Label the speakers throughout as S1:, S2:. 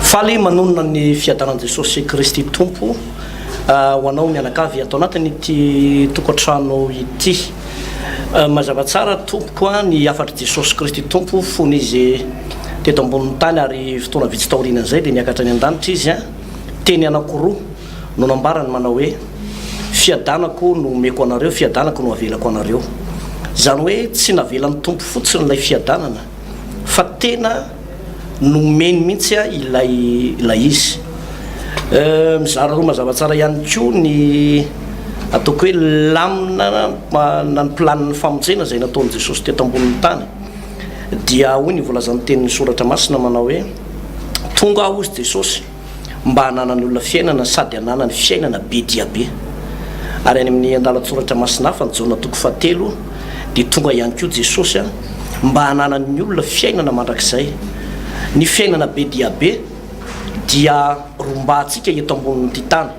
S1: Faly manonona ny fiadanan'i Jesosy Kristy Tompo ho anao mianakavy ato anatin'ity tokantrano ity. Mazava tsara tompoko ny hafatr'i Jesosy Kristy Tompo fony Izy teto ambonin'ny tany ary fotoana vitsy taorianan'izay dia niakatra any an-danitra Izy. Teny anankiroa no nambarany manao hoe, Fiadanako no omeko anareo, fiadanako no avelako anareo. Izany hoe tsy navelan'ny Tompo fotsiny ilay fiadanana fa tena nomeny mihitsy ilay ilay izy. Mizara roa mazava tsara ihany koa ny ataoko hoe lamina na ny planin'ny famonjena izay nataon'i Jesosy teto ambonin'ny tany. Dia hoy ny voalazan'ny tenin'ny soratra masina manao hoe, Tonga aho hozy Jesosy mba hananan'ny olona fiainana sady hananany fiainana be dia be. Ary any amin'ny andalan-tsoratra masina hafa, ny Jaona toko fahatelo, dia tonga ihany koa Jesosy mba hananan'ny olona fiainana mandrakizay. Ny fiainana be dia be dia rombahantsika eto ambonin'ity tany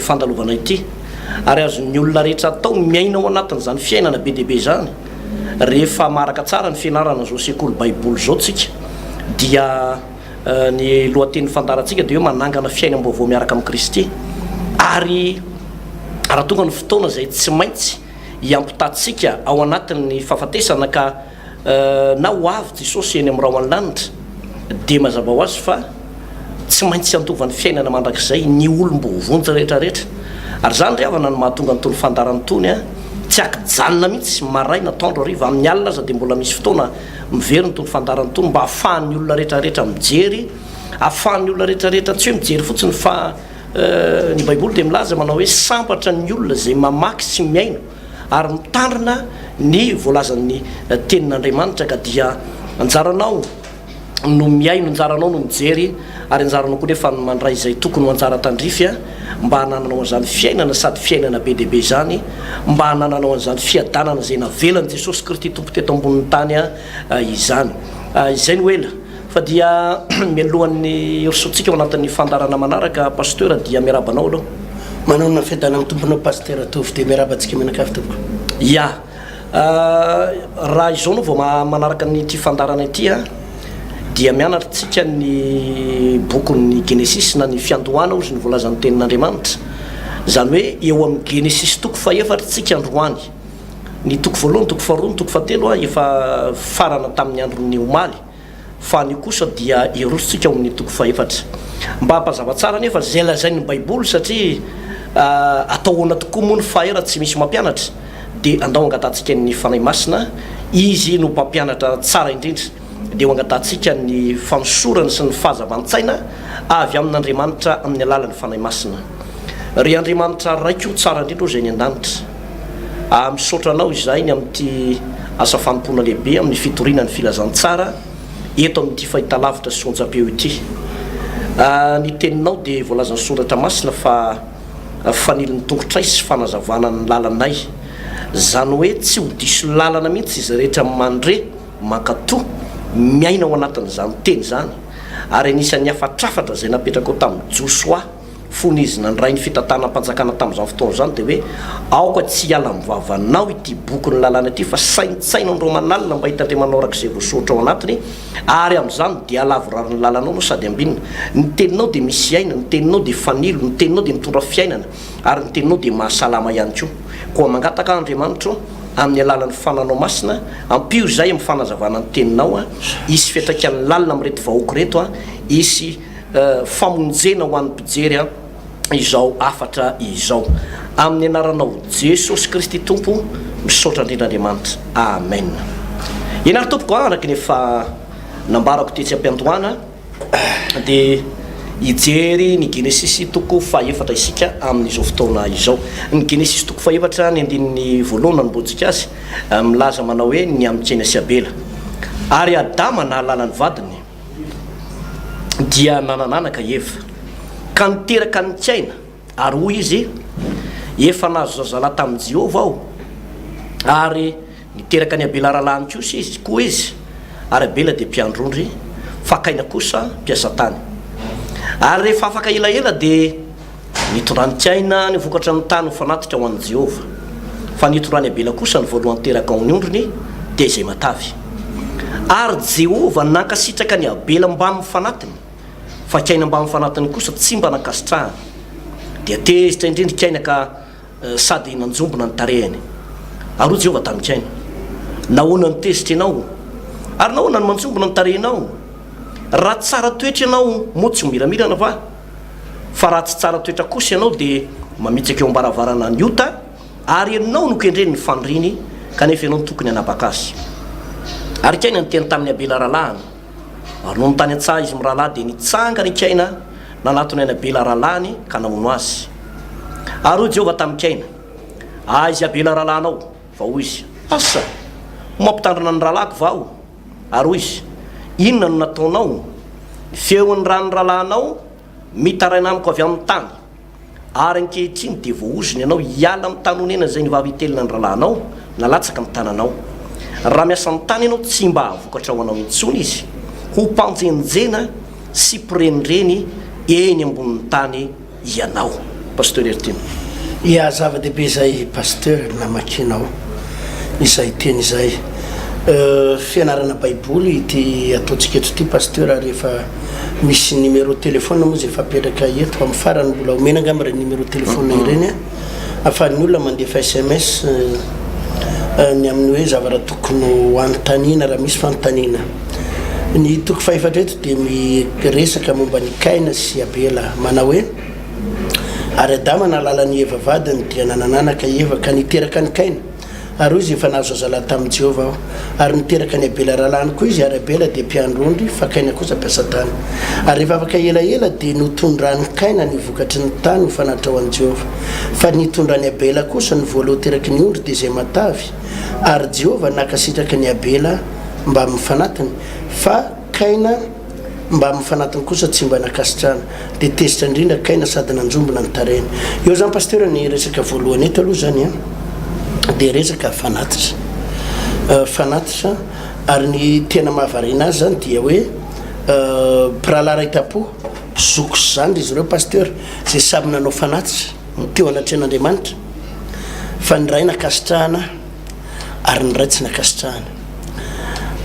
S1: fandalovana ity, ary azon'ny olona rehetra atao ny miaina ao anatin'izany fiainana be dia be izany. Rehefa maharaka tsara ny fianarana izao sekoly Baiboly izao tsika dia Ny lohatenin'ny fandaharantsika dia hoe Manangana fiainam-baovao miaraka amin'i Kristy. Ary raha tonga ny fotoana izay tsy maintsy hiampitantsika ao anatin'ny fahafatesana ka na ho avy Jesosy eny amin'ny rahon'ny lanitra, dia mazava ho azy fa tsy maintsy handova ny fiainana mandrakizay ny olom-boavonjy rehetra rehetra. Ary izany ry havana no mahatonga an'itony fandaharana itony tsy ankijanona mihitsy, maraina, atoandro, hariva, amin'ny alina aza dia mbola misy fotoana miverina itony fandaharana itony mba ahafahan'ny olona rehetra rehetra mijery, ahafahan'ny olona rehetra rehetra tsy hoe mijery fotsiny fa ny baiboly dia milaza manao hoe sambatra ny olona izay mamaky sy mihaino ary mitandrina ny voalazan'ny tenin'Andriamanitra ka dia anjaranao no mihaino, anjaranao no mijery ary anjaranao koa nefa ny mandray izay tokony ho anjara tandrify mba hanananao an'izany fiainana sady fiainana be dia be izany, mba hanananao an'izany fiadanana izay navelan'i Jesosy Kristy Tompo teto ambonin'ny tany izany. Izay no ela fa dia mialohan'ny hirosoantsika ao anatin'ny fandaharana manaraka Pasteur dia miarahaba anao aloha.
S2: Manonona fiadanana amin'ny Tomponao Pasteur Tovo dia miarahaba antsika mianakavy tompoko.
S1: Ya. Raha izao no vao manaraka an'ity fandaharana ity dia mianatra tsika ny bokin'ny Genesisy na ny fiandohana hozy ny voalazan'ny tenin'Andriamanitra. Izany hoe eo amin'ny Genesisy toko fahefatra tsika androany. Ny toko voalohany, toko faharoa, ny toko fahatelo efa farana tamin'ny andron'ny omaly. Fa anio kosa dia hiroso tsika ao amin'ny toko fahefatra. Mba hampazava tsara anefa izay lazain'ny Baiboly satria atao ahoana tokoa moa ny fahay raha tsy misy mampianatra dia andao angatahantsika ny Fanahy Masina, Izy no mpampianatra tsara indrindra, dia ho angatahantsika ny fanosorany sy ny fahazavan-tsaina avy amin'Andriamanitra amin'ny alalan'ny Fanahy Masina. Ry Andriamanitra Raiko tsara indrindra ô izay any an-danitra. A Misaotra anao izahay ny amin'ity asa fanompoana lehibe amin'ny fitoriana ny filazantsara eto amin'ity fahitalavitra sy onjam-peo ity. A Ny teninao dia voalazan'ny Soratra Masina fa fanilin'ny tongotray sy fanazavana ny lalanay. Izany hoe tsy ho diso lalana mihitsy izay rehetra mandre, mankatò, miaina ao anatin'izany teny izany. Ary anisan'ny hafatrafatra izay napetrakao tamin'i Josoa. fony izy nandray ny fitantanam-panjakana tamin'izany fotoana izany dia hoe, Aoka tsy hiala amin'ny vavanao ity bokin'ny lalàna ity, fa saintsaino andro aman'alina mba hitandremanao araka izay voasoratra ao anatiny, ary amin'izany dia halavorary ny lalanao no sady ambinina. Ny teninao dia misy aina, ny teninao dia fanilo, ny teninao dia mitondra fiainana, ary ny teninao dia mahasalama ihany koa. Koa mangataka aho, Andriamanitro, amin'ny alalan'ny Fananao Masina, ampio izahay amin'ny fanazavana ny teninao, hisy fiantraikany lalina amin'ireto vahoaka ireto, hisy. famonjena ho an'ny mpijery izao hafatra izao. Amin'ny anaranao Jesosy Kristy Tompo, misaotra indrindra Andriamanitra. Amen. Eny ary tompoko, araka ny efa nambarako tetsy am-piandohana dia hijery ny Genesisy toko fahefatra isika amin'izao fotoana izao. Ny Genesisy toko fahefatra ny andininy voalohany nanombohantsika azy, milaza manao hoe ny amin'i Kaina sy Abela. Ary Adama nahalala ny vadiny. dia nanan'anaka Eva, ka niteraka an'i Kaina, ary hoy izy, Efa nahazo zazalahy tamin'i Jehovah aho. Ary niteraka an'i Abela rahalahiny kosa izy, koa izy, ary Abela dia mpiandry ondry, fa Kaina kosa mpiasa tany. Ary rehefa afaka elaela dia Nitondran'i Kaina ny vokatra ny tany ho fanatitra ho an'i Jehovah, fa nitondran'i Abela kosa ny voalohan-teraka ao amin'ny ondriny, dia izay matavy. Ary Jehovah nankasitraka an'i Abela mbamin'ny fanatiny, Fa Kaina mbamin'ny fanatiny kosa tsy mba nankasitrahany. Dia tezitra indrindra i Kaina ka sady nanjombona ny tarehiny. Ary hoy Jehovah tamin'i Kaina, Nahoana no tezitra ianao? Ary nahoana no manjombona ny tarehinao? Raha tsara toetra ianao, moa tsy ho miramirana va? Fa raha tsy tsara toetra kosa ianao, dia mamitsaka eo am-baravarana ny ota, ary ianao no kendreny ny faniriany, kanefa ianao no tokony hanapaka azy. Ary Kaina niteny tamin'i Abela rahalahiny. Ary nony tany an-tsaha izy mirahalahy, dia nitsangana i Kaina nanatona an'i Abela rahalahiny ka namono azy. Ary hoy Jehovah tamin'i Kaina, Aiza i Abela rahalahinao? Fa hoy izy, Asa! Ho mampitandrina ny rahalahiko va aho? Ary hoy izy, Inona no nataonao? Ny feon'ny ran'ny rahalahinao mitaraina amiko avy amin'ny tany. Ary ankehitriny dia voaozona ianao hiala amin'ny tany onenana izay nivavy hitelina ny rahalahinao, nalatsaka ny tananao. Raha miasa ny tany ianao, tsy mba hahavokatra ho anao intsony izy. Ho mpanjenjena sy mpirenireny eny ambonin'ny tany ianao. Pasteur Heritiana.
S2: Ya, zava-dehibe izay Pasteur namakianao izay teny izay. Fianarana baiboly ity ataontsika eto ity Pasteur ary efa misy numéro téléphone moa izay efa apetraka eto amin'ny farany mbola omena angamba ireny numéro téléphone ireny ahafahan'ny olona mandefa sms ny amin'ny hoe zavatra tokony ho anontaniana raha misy fanontaniana. Ny toko fahefatra eto dia miresaka momba an'i Kaina sy Abela manao hoe Ary Adama nahalala an'i Eva vadiny dia nanan'anaka i Eva ka niteraka an'i Kaina. Ary hoy izy, Efa nahazo zazalahy tamin'i Jehovah aho. Ary niteraka an'i Abela rahalahiny koa izy, ary Abela dia mpiandry ondry, fa Kaina kosa mpiasa tany. Ary rehefa afaka elaela, dia notondran'i Kaina ny vokatry ny tany ho fanatitra ho an'i Jehovah. Fa nitondran'i Abela kosa ny voalohan-teraky ny ondry, dia izay matavy. Ary Jehovah nankasitraka an'i Abela mbamin'ny fanatiny, fa Kaina mbamin'ny fanatiny kosa tsy mba nankasitrahana. Dia tezitra indrindra Kaina sady nanjombona ny tarehiny. Eo izany Pasteur ny resaka voalohany eto aloha izany an, dia resaka fanatitra. Fanatitra, ary ny tena mahavariana azy izany dia hoe mpirahalahy iray tam-po, zoky sy zandry izy ireo Pasteur, izay samy nanao fanatitra teo anatrehan'Andriamanitra, fa ny iray nankasitrahana ary ny iray tsy nankasitrahana.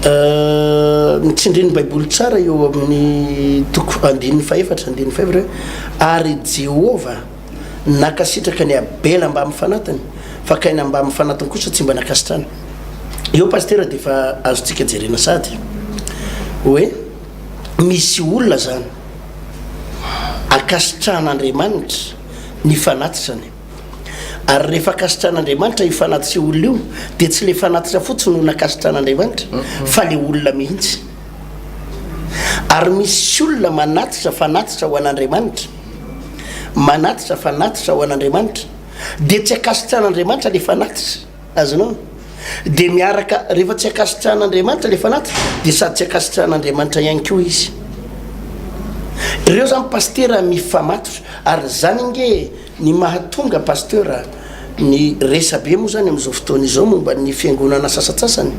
S2: Ny tsindrin'ny Baiboly tsara eo amin'ny toko andininy fahefatra, andininy fahefatra hoe ary Jehovah nankasitraka an'i Abela mbamin'ny fanatiny, fa Kaina mbamin'ny fanatiny kosa tsy mba nankasitrana. Eo pasitera dia efa azontsika jerena sady hoe misy olona zany ankasitrahan'Andriamanitra ny fanatitrany. Ary rehefa ankasitrahan'Andriamanitra io fanatitra io olona io, dia tsy ilay fanatitra fotsiny no nankasitrahan'Andriamanitra, fa ilay olona mihitsy. Ary misy olona manatitra fanatitra ho an'Andriamanitra, manatitra fanatitra ho an'Andriamanitra, dia tsy ankasitrahan'Andriamanitra ilay fanatitra. Azonao? Dia miaraka, rehefa tsy ankasitrahan'Andriamanitra ilay fanatitra, dia sady tsy ankasitrahan'Andriamanitra ihany koa izy. Ireo izany pasitera mifamatotra, ary izany ange Ny mahatonga Pasteur a, ny resabe moa zany amin'izao fotoana izao momba ny fiangonana sasantsasany,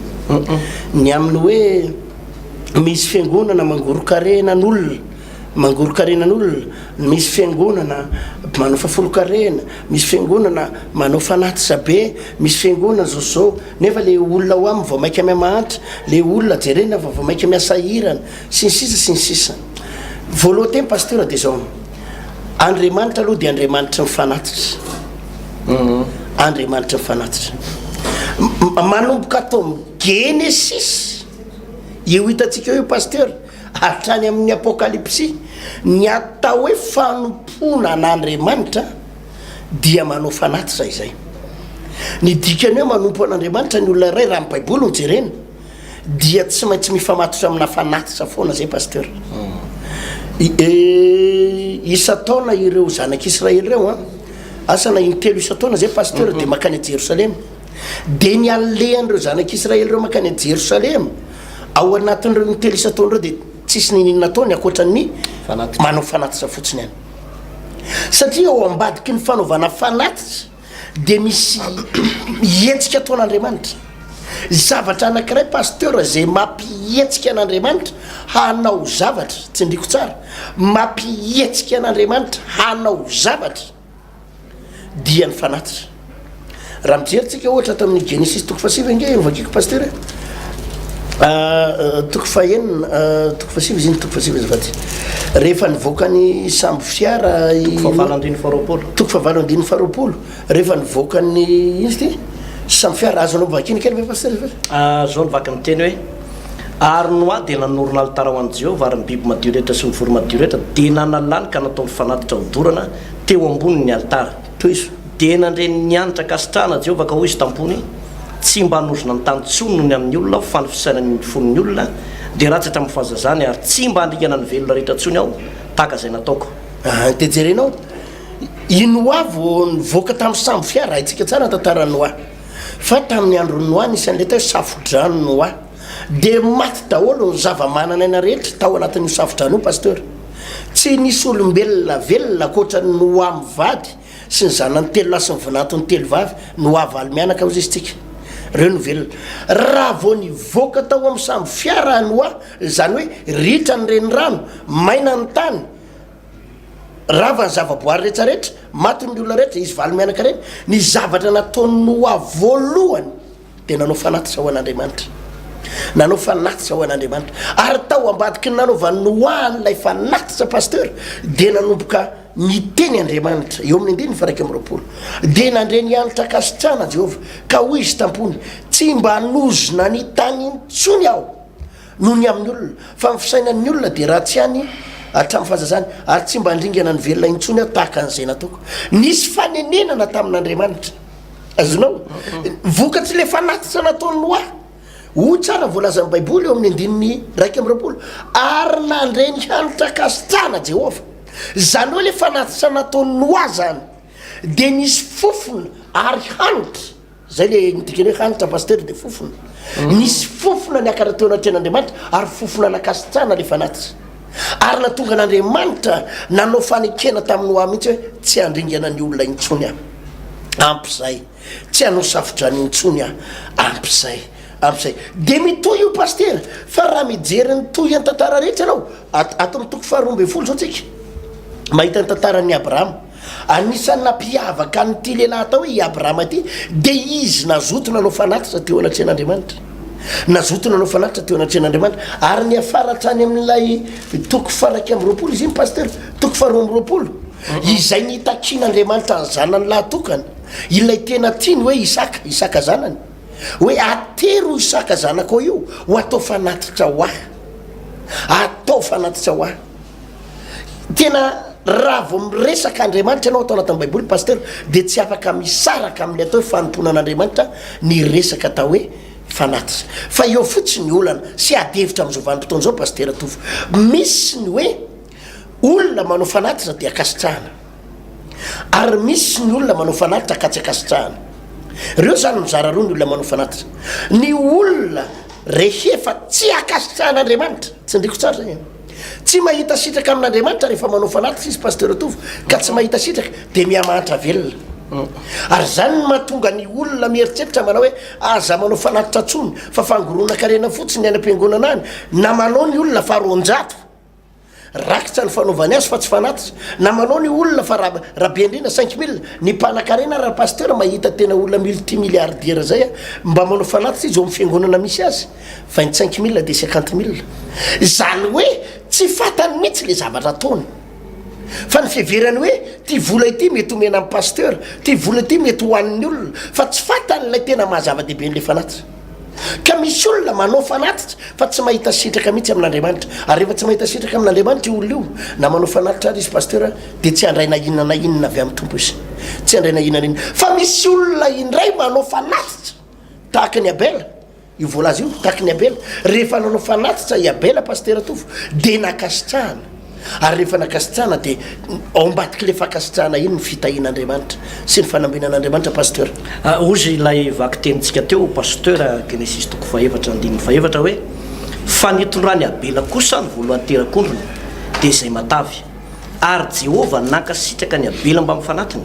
S2: ny amin'ny hoe misy fiangonana mangoron-karena an'olona, mangoron-karena an'olona, misy fiangonana manao fahafolon-karena, misy fiangonana manao fanatitra be, misy fiangonana zao sy zao, nefa le olona ao aminy vao maika mihamahantra, le olona jerena fa vao maika mihasahirana, sy ny sisa sy ny sisa. Voalohan-teny Pasteur dia zao. Andriamanitra aloha dia Andriamanitry ny fanatitra. Andriamanitry ny fanatitra. Manomboka ato amin'ny Genesisy, io hitantsika io Pasteur, hatrany amin'ny Apokalypsy, ny atao hoe fanompoana an'Andriamanitra dia manao fanatitra izay. Ny dikany hoe manompo an'Andriamanitra ny olona iray raha ny Baiboly no jerena, dia tsy maintsy mifamatotra amina fanatitra foana zay pasteur. Isan-taona ireo zanak'Israely ireo an, asa na intelo isan-taona zay pasteur dia makany a Jerosalema. Dia ny alehan'ireo zanak'Israely ireo makany a Jerosalema, ao anatin'ireo intelo isan-taona ireo dia tsisy niniana ataony ankoatra ny manao fanatitra fotsiny ihany. Satria ao ambadiky ny fanaovana fanatitra dia misy hetsika ataon'Andriamanitra. Zavatra anankiray Pasteur izay mampihetsika an'Andriamanitra hanao zavatra, tsindriko tsara, mampihetsika an'Andriamanitra hanao zavatra dia ny fanatitra. Raha mijery tsika ohatra ato amin'ny Genesisy toko fahasivy ange hovakiko Pasteur e. Toko fahenina, toko fahasivy izy iny, toko fahasivy azafady. Rehefa nivoaka ny sambo fiara i
S1: Toko fahavalo andininy faharoapolo.
S2: Toko fahavalo andininy faharoapolo. Rehefa nivoaka ny ino izy ity? Sambo fiara, azonao vakiana kely ve pasitera azafady?
S1: Izao no vakin'ny teny hoe, Ary Noa dia nanorina alitara ho an'i Jehovah, ary ny biby madio rehetra sy ny voro-madio rehetra dia nanalany ka nataony fanatitra hodorana teo ambonin'ny alitara.
S2: Tohizo.
S1: Dia nandre ny hanitra ankasitrahana Jehovah ka hoy izy tam-pony, Tsy mba hanozona ny tany intsony noho ny amin'ny olona aho, fa ny fisainan'ny fon'ny olona dia ratsy hatramin'ny fahazazany, ary tsy mba handringana ny velona rehetra intsony aho, tahaka izay nataoko.
S2: Aa dia jerenao, i Noa vao nivoaka tamin'ny sambo fiara, haintsika tsara ny tantaran'i Noa, fa tamin'ny andron'i Noa nisy an'ilay atao hoe safo-drano Noa, dia maty daholo ny zava-manan'aina rehetra tao anatin'io safo-drano io Pasteur. Tsy nisy olombelona velona ankoatra an'i Noa mivady sy ny zanany telo lahy sy ny vinantony telo vavy, Noa valo mianaka hozy izy tsika. Reo no velona. Raha vao nivoaka tao amin'ny sambo fiara Noa, izany hoe ritra ny renirano, maina ny tany, rava ny zavaboary rehetra rehetra, maty ny olona rehetra, izy valo mianaka ireny, ny zavatra nataon'i Noa voalohany dia nanao fanatitra ho an'Andriamanitra. Nanao fanatitra ho an'Andriamanitra. Ary tao ambadiky ny nanaovan'i Noa an'ilay fanatitra, Pasteur, dia nanomboka niteny Andriamanitra, eo amin'ny andininy faha 21. Dia nandre ny hanitra ankasitrahana Jehovah, ka hoy izy tam-pony, Tsy mba hanozona ny tany intsony aho noho ny amin'ny olona, fa ny fisainan'ny olona dia ratsy ihany hatramin'ny fahazazany, ary tsy mba handringana ny velona intsony aho tahaka an'izay nataoko. Nisy fanenenana tamin'Andriamanitra. Azonao? Vokatr'ilay fanatitra nataon'i Noa. Hoy tsara ny voalazan'ny Baiboly eo amin'ny andininy 21, Ary nandre ny hanitra ankasitrahana Jehovah. Izany hoe ilay fanatitra nataon'i Noa izany dia nisy fofona ary hanitra. Izay ilay ny dikany hoe hanitra pasitera dia fofona. Nisy fofona niakatra teo anatrehan'Andriamanitra ary fofona nankasitrahana ilay fanatitra. Ary nahatonga an'Andriamanitra nanao fanekena tamin'i Noa mihitsy hoe tsy handringana ny olona intsony aho. Ampy izay. Tsy hanao safodrano intsony aho. Ampy izay. Ampy izay. Dia mitohy io pasitera fa raha mijery ny tohin'ny tantara rehetra ianao, ato amin'ny toko faharoa ambinifolo izao tsika mahita ny tantaran'i Abrahama. Anisan'ny nampiavaka an'ity lehilahy atao hoe i Abrahama ity dia izy nazoto nanao fanatitra teo anatrehan'Andriamanitra. Nazoto nanao fanatitra teo anatrehan'Andriamanitra. Ary niafara hatrany amin'ilay toko faha-21 izy iny, Pasteur, toko faha-22, izay nitakian'Andriamanitra ny zanany lahy tokana, ilay tena tiany hoe Isaka, Isaka zanany, hoe atero Isaka zanakao io ho atao fanatitra ho ahy. Atao fanatitra ho ahy. Tena raha vao miresaka Andriamanitra ianao ato anatin'ny baiboly Pasteur dia tsy afaka misaraka amin'ny atao hoe fanompoana an'Andriamanitra ny resaka atao hoe fanatitra. Fa eo fotsiny ny olana sy ady hevitra amin'izao vanim-potoana izao Pasitera Tovo. Misy ny hoe olona manao fanatitra dia ankasitrahana. Ary misy ny olona manao fanatitra ka tsy ankasitrahana. Ireo izany mizara roa ny olona manao fanatitra. Ny olona rehefa tsy ankasitrahan'Andriamanitra, tsindriko tsara izay an. Tsy mahita sitraka amin'Andriamanitra rehefa manao fanatitra izy Pasteur Tovo ka tsy mahita sitraka dia miha-mahantra velona. Ary izany no mahatonga ny olona mieritreritra manao hoe aza manao fanatitra intsony fa fangoronan-karena fotsiny ny any am-piangonana any na manao ny olona fa 200 rakitra ny fanaovany azy fa tsy fanatitra na manao ny olona fa raha be indrindra cinq mille ny mpanakarena raha pasteur mahita tena olona multi milliardaire zay mba manao fanatitra izy eo amin'ny fiangonana misy azy 25 mille dia 50 mille. Izany hoe tsy fantany mihitsy ilay zavatra ataony. Fa ny fiheverany hoe ity vola ity mety homena an'i pasteur, ity vola ity mety ho an'ny olona, fa tsy fantany ilay tena maha zava-dehibe an'ilay fanatitra. Ka misy olona manao fanatitra fa tsy mahita sitraka mihitsy amin'Andriamanitra. Ary rehefa tsy mahita sitraka amin'Andriamanitra io olona io, na manao fanatitra ary izy pasteur, dia tsy handray na inona na inona avy amin'ny Tompo izy. Tsy handray na inona na inona. Fa misy olona indray manao fanatitra tahaka an'i Abela. Io voalaza io, tahaky ny Abela. Rehefa nanao fanatitra i Abela, Pasitera Tovo, dia nankasitrahana. Ary rehefa nankasitrahana dia ao ambadik'ilay fankasitrahana iny ny fitahian'Andriamanitra sy ny fanambinan'Andriamanitra, Pasteur.
S1: Hozy ilay vakitenintsika teo, Pasteur, Genesisy toko fahefatra andininy fahefatra hoe, Fa nitondran'i Abela kosa ny voalohan-terak'ondriny, dia izay matavy. Ary Jehovah nankasitraka an'i Abela mbamin'ny fanatiny,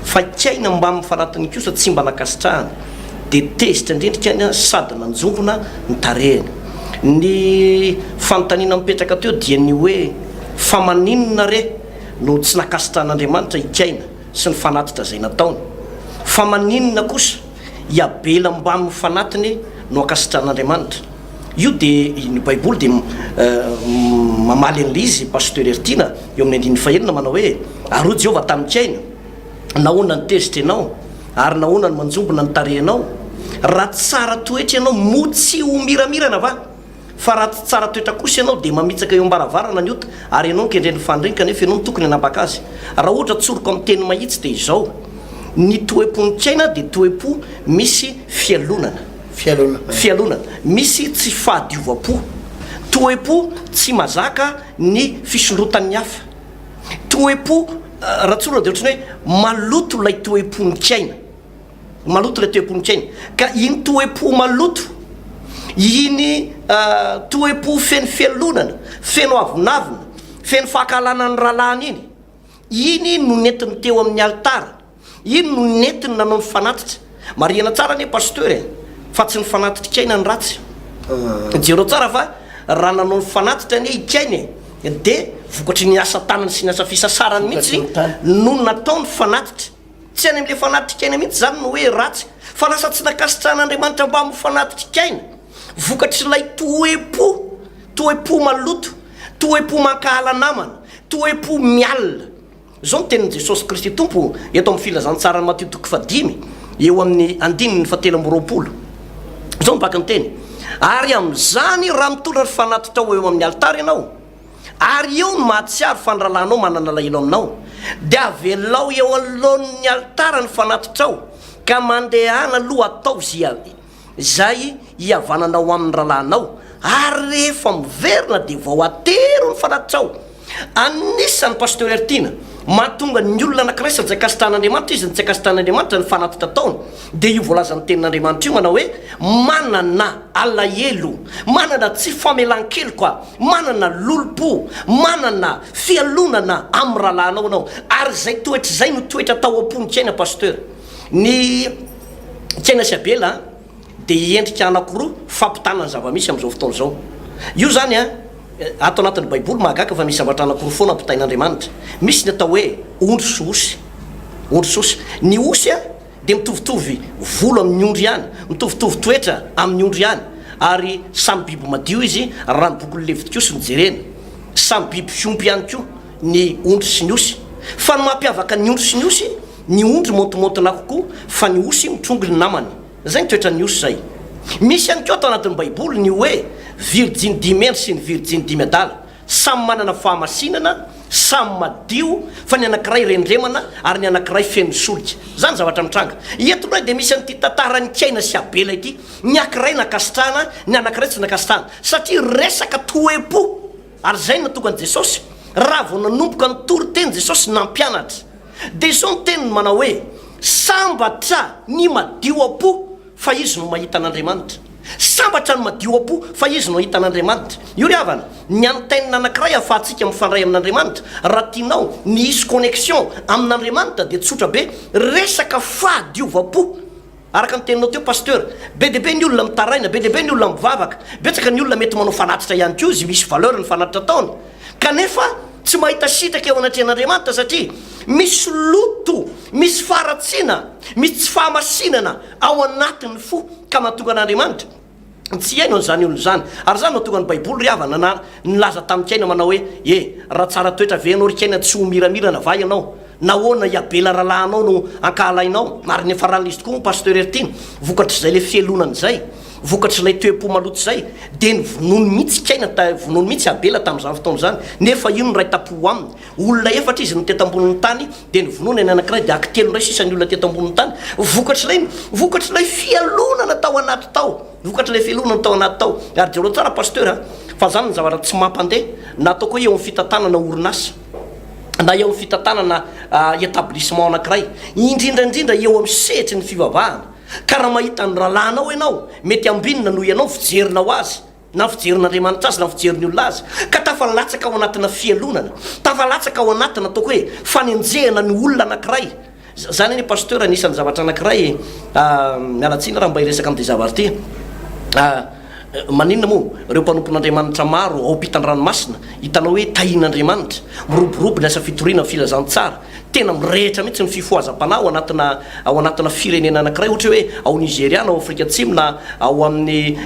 S1: fa i Kaina mbamin'ny fanatiny kosa tsy mba nankasitrahany, dia tezitra indrindra Kaina sady nanjombona ny tarehiny. Ny fanontaniana mipetraka teo dia ny hoe, Fa maninona re no tsy nankasitrahan'Andriamanitra i Kaina sy ny fanatitra izay nataony? Fa maninona kosa i Abela mbamin'ny fanatiny no ankasitrahan'Andriamanitra? Io dia, ny Baiboly dia mamaly an'ilay izy, Pasteur Heritiana, eo amin'ny andininy fahenina manao hoe, Ary hoy Jehovah tamin'i Kaina, Nahoana no tezitra ianao, ary nahoana no manjombona ny tarehinao? Raha tsara toetra ianao, moa tsy ho miramirana va? Fa raha tsy tsara toetra kosa ianao, dia mamitsaka eo am-baravarana ny ota, ary ianao no kendren'ny faniriany, kanefa ianao no tokony hanapaka azy. Raha ohatra tsoriko amin'ny teny mahitsy dia izao, ny toe-pon'ny Kaina dia toe-po misy fialonana.
S2: Fialonana.
S1: Fialonana. Misy tsy fahadiovam-po. Toe-po tsy mazaka ny fisondrotan'ny hafa. Toe-po, raha tsorina dia ohatran'ny hoe maloto ilay toe-pon'ny Kaina. Maloto ilay toe-pon'ny Kaina. Ka iny toe-po maloto, iny toe-po feno fialonana, feno avonavona, feno fankahalana ny rahalahiny iny, iny no nentiny teo amin'ny alitara, iny no nentiny nanao ny fanatitra. Marihana tsara anie Pasteur e, fa tsy ny fanatitr'i Kaina no ratsy. Jereo tsara fa raha nanao ny fanatitra anie i Kaina e, dia vokatry ny asa tanany sy ny asa fisasarany mihitsy no natao ny fanatitra. Tsy any amin'ilay fanatitr'i Kaina mihitsy izany no hoe ratsy, fa lasa tsy nankasitrahan'Andriamanitra mbamin'ny fanatitr'i Kaina, vokatr'ilay toe-po, toe-po maloto, toe-po mankahala namana, toe-po mialona. Izao no tenin'i Jesosy Kristy Tompo eto amin'ny Filazantsaran'i Matio toko fahadimy, eo amin'ny andininy fahatelo amby 20. Izao no vaky ny teny, Ary amin'izany raha mitondra ny fanatitrao eo amin'ny alitara ianao, Ary eo no mahatsiaro fa ny rahalahinao manana alahelo aminao, dia avelao eo anoloan'ny alitara ny fanatitrao, ka mandehana aloha ataovy izay hihavananao amin'ny rahalahinao, ary rehefa miverina dia vao atero ny fanatitrao. Anisan'ny Pasteur Heritiana, mahatonga ny olona anankiray sady tsy ankasitrahan'Andriamanitra izy no tsy ankasitrahan'Andriamanitra ny fanatitra ataony, dia io voalazan'ny tenin'Andriamanitra io manao hoe, manana alahelo, manana tsy famelan-keloka, manana lolompo, manana fialonana amin'ny rahalahinao ianao, ary izay toetra izay no toetra tao am-pon'i Kaina Pasteur. Ny Kaina sy Abela dia endrika anankiroa fampitana ny zava-misy amin'izao fotoana izao. Io izany an, ato anatin'ny Baiboly mahagaga fa misy zavatra anankiroa foana ampitain'Andriamanitra. Misy ny atao hoe ondry sy osy. Ondry sy osy. Ny osy an, dia mitovitovy volo amin'ny ondry ihany, mitovitovy toetra amin'ny ondry ihany, ary samy biby madio izy raha ny bokin'ny Levitikosy no jerena. Samy biby fiompy ihany koa ny ondry sy ny osy. Fa ny mampiavaka ny ondry sy ny osy, ny ondry maontimaontina kokoa fa ny osy mitrongy ny namany. Izay ny toetran'ny osy izay. Misy ihany koa ato anatin'ny Baiboly ny hoe virjiny dimy hendry sy ny virjiny dimy adala. Samy manana fahamasinana, samy madio, fa ny anankiray rendremana ary ny anankiray feno solika. Izany zavatra mitranga. Eto indray dia misy an'ity tantaran'i Kaina sy Abela ity. Ny ankiray nankasitrahana, ny anankiray tsy nankasitrahana. Satria resaka toe-po. Ary izay no nahatonga an'i Jesosy, raha vao nanomboka nitory teny Jesosy nampianatra, dia izao ny teniny manao hoe, Sambatra ny madio am-po, fa izy no mahita an'Andriamanitra. Sambatra ny madio am-po, fa izy no hahita an'Andriamanitra. Io ry havana, ny antenne anankiray ahafahantsika mifandray amin'Andriamanitra, raha tianao ny hisy connexion amin'Andriamanitra dia tsotra be, resaka fahadiovam-po. Araka ny teninao teo Pasteur, be dia be ny olona mitaraina, be dia be ny olona mivavaka, betsaka ny olona mety manao fanatitra ihany koa izy, misy valeur ny fanatitra ataony, kanefa tsy mahita sitraka eo anatrehan'Andriamanitra satria misy loto, misy faharatsiana, misy tsy fahamasinana ao anatin'ny fo ka mahatonga an'Andriamanitra tsy hihaino an'izany olona izany. Ary izany no mahatonga ny Baiboly ry havana na nilaza tamin'i Kaina manao hoe, E, raha tsara toetra ve ianao ry Kaina tsy ho miramirana va ianao? Nahoana i Abela rahalahinao no ankahalainao? Ary niafaran'izy tokoa moa Pasteur Heritiana, vokatr'izay ilay fialonana izay, vokatr'ilay toe-po maloto izay, dia novonoiny mihitsy Kaina, vonoiny mihitsy Abela tamin'izany fotoana izany, nefa io no niray tampo aminy. Olona efatra izy no teto ambonin'ny tany, dia novonoina ny anankiray, dia ankitelo indray sisa ny olona teto ambonin'ny tany, vokatr'ilay, vokatr'ilay fialonana tao anaty tao, vokatr'ilay fialonana tao anaty tao. Ary jereo tsara Pasteur a, fa zany ny zavatra tsy mampandeha, na ataoko hoe eo amin'ny fitantanana orinasa, na eo amin'ny fitantanana établissement anankiray, indrindra indrindra eo amin'ny sehatry ny fivavahana, ka raha mahita ny rahalahinao ianao, mety ambinina noho ianao ny fijerinao azy, na ny fijerin'Andriamanitra azy na ny fijerin'ny olona azy, ka tafalatsaka ao anatina fialonana, tafalatsaka ao anatina ataoko hoe fanenjehana ny olona anankiray, zany anie Pasteur anisan'ny zavatra anankiray, miala tsiny raha mba hiresaka amin'ity zavatra ity. Maninona moa ireo mpanompon'Andriamanitra maro ao ampitan-dranomasina, hitanao hoe tahian'Andriamanitra, miroborobo ny asa fitoriana ny filazantsara, tena mirehitra mihitsy ny fifohazam-panahy ao anatina ao anatina firenena anankiray, ohatra hoe ao Nigeria na ao Afrika Atsimo na ao amin'ny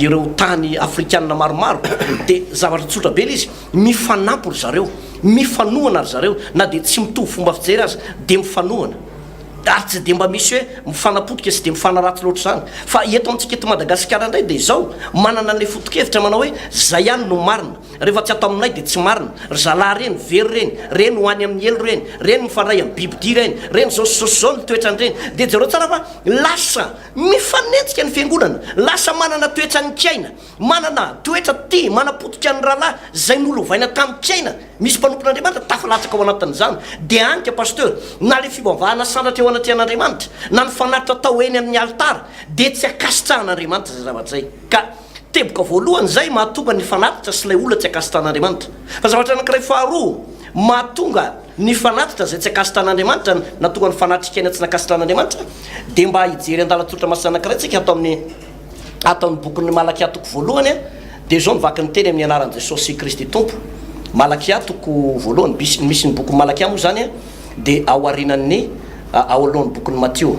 S1: ireo tany afrikanina maromaro, dia zavatra tsotra be ilay izy, mifanampy ry zareo, mifanohana ry zareo, na dia tsy mitovy fomba fijery aza dia mifanohana. Ary tsy dia mba misy hoe mifanapotika sy dia mifanaratsy loatra izany. Fa eto amintsika eto Madagasikara indray dia izao, manana an'ilay foto-kevitra manao hoe izay ihany no marina, rehefa tsy ato aminay dia tsy marina, ry zalahy ireny very ireny, ireny ho any amin'ny helo ireny, ireny mifandray amin'ny bibidia ireny, ireny izao sy izao sy izao ny toetran'ireny. Dia jereo tsara fa lasa mifanenjika ny fiangonana, lasa manana toetran'ny kiaina. Manana toetra tia manapotika ny rahalahy izay nolovaina tamin-kaina. Misy mpanompon'Andriamanitra tafalatsaka ao anatin'izany. Dia any ka Pasteur, na ilay fivavahana sandratra eo anatrehan'Andriamanitra, na ny fanatitra atao eny amin'ny alitara, dia tsy ankasitrahan'Andriamanitra izay zavatra izay. Ka teboka voalohany izay mahatonga ny fanatitra sy ilay olona tsy ankasitrahan'Andriamanitra. Fa zavatra anankiray faharoa mahatonga ny fanatitra izay tsy ankasitrahan'Andriamanitra, nahatonga ny fanatrikaina tsy nankasitrahan'Andriamanitra, dia mba hijery andalan-tsoratra masina anankiray tsika ato amin'ny. Ato amin'ny bokin'i Malakia toko voalohany dia izao no vaky ny teny amin'ny anaran'i Jesosy Kristy Tompo. Malakia toko voalohany, bisy, misy ny bokin'i Malakia moa izany dia ao aorianan'ny, ao alohan'ny bokin'i Matio.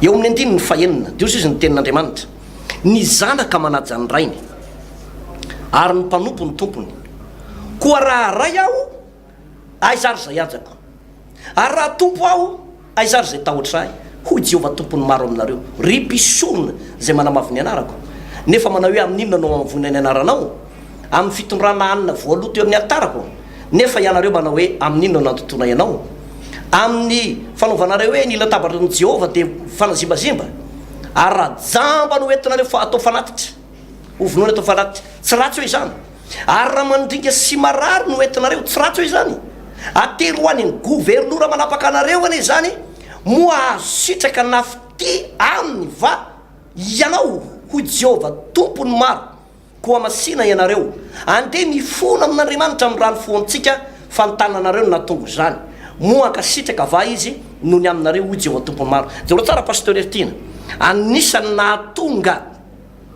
S1: Eo amin'ny andininy fahenina dia hoy izy ny tenin'Andriamanitra, Ny zanaka manaja ny rainy, ary ny mpanompo ny tompony. Koa raha ray aho, Aiza ary izay hajako? Ary raha Tompo aho, aiza ary izay tahotra ahy? Hoy Jehovah Tompon'ny maro aminareo, ry mpisorona izay manamavo ny anarako, nefa manao hoe, Amin'inona no amavoina ny anaranao? Amin'ny fitondrana hanina voaloto eo amin'ny alitarako. Nefa ianareo manao hoe, Amin'inona no nandotoanay anao? Amin'ny fanaovanareo hoe, Ny latabatrin'i Jehovah dia fanazimbazimba. Ary raha jamba no entinareo atao fanatitra, hovonoina atao fanatitra, tsy ratsy hoe izany? Ary raha mandringa sy marary no entinareo, tsy ratsy hoe izany? Atero ho any amin'ny governora manapaka anareo anie izany, moa hahazo sitraka na fitia aminy va ianao? Hoy Jehovah, Tompon'ny maro. Koa masìna ianareo, andeha mifona amin'Andriamanitra amin'ny rano foantsika, fa ny tananareo no nahatonga izany. Moa hankasitraka va Izy noho ny aminareo? Hoy Jehovah, Tompon'ny maro. Jereo tsara Pasteur Heritiana, anisan'ny nahatonga.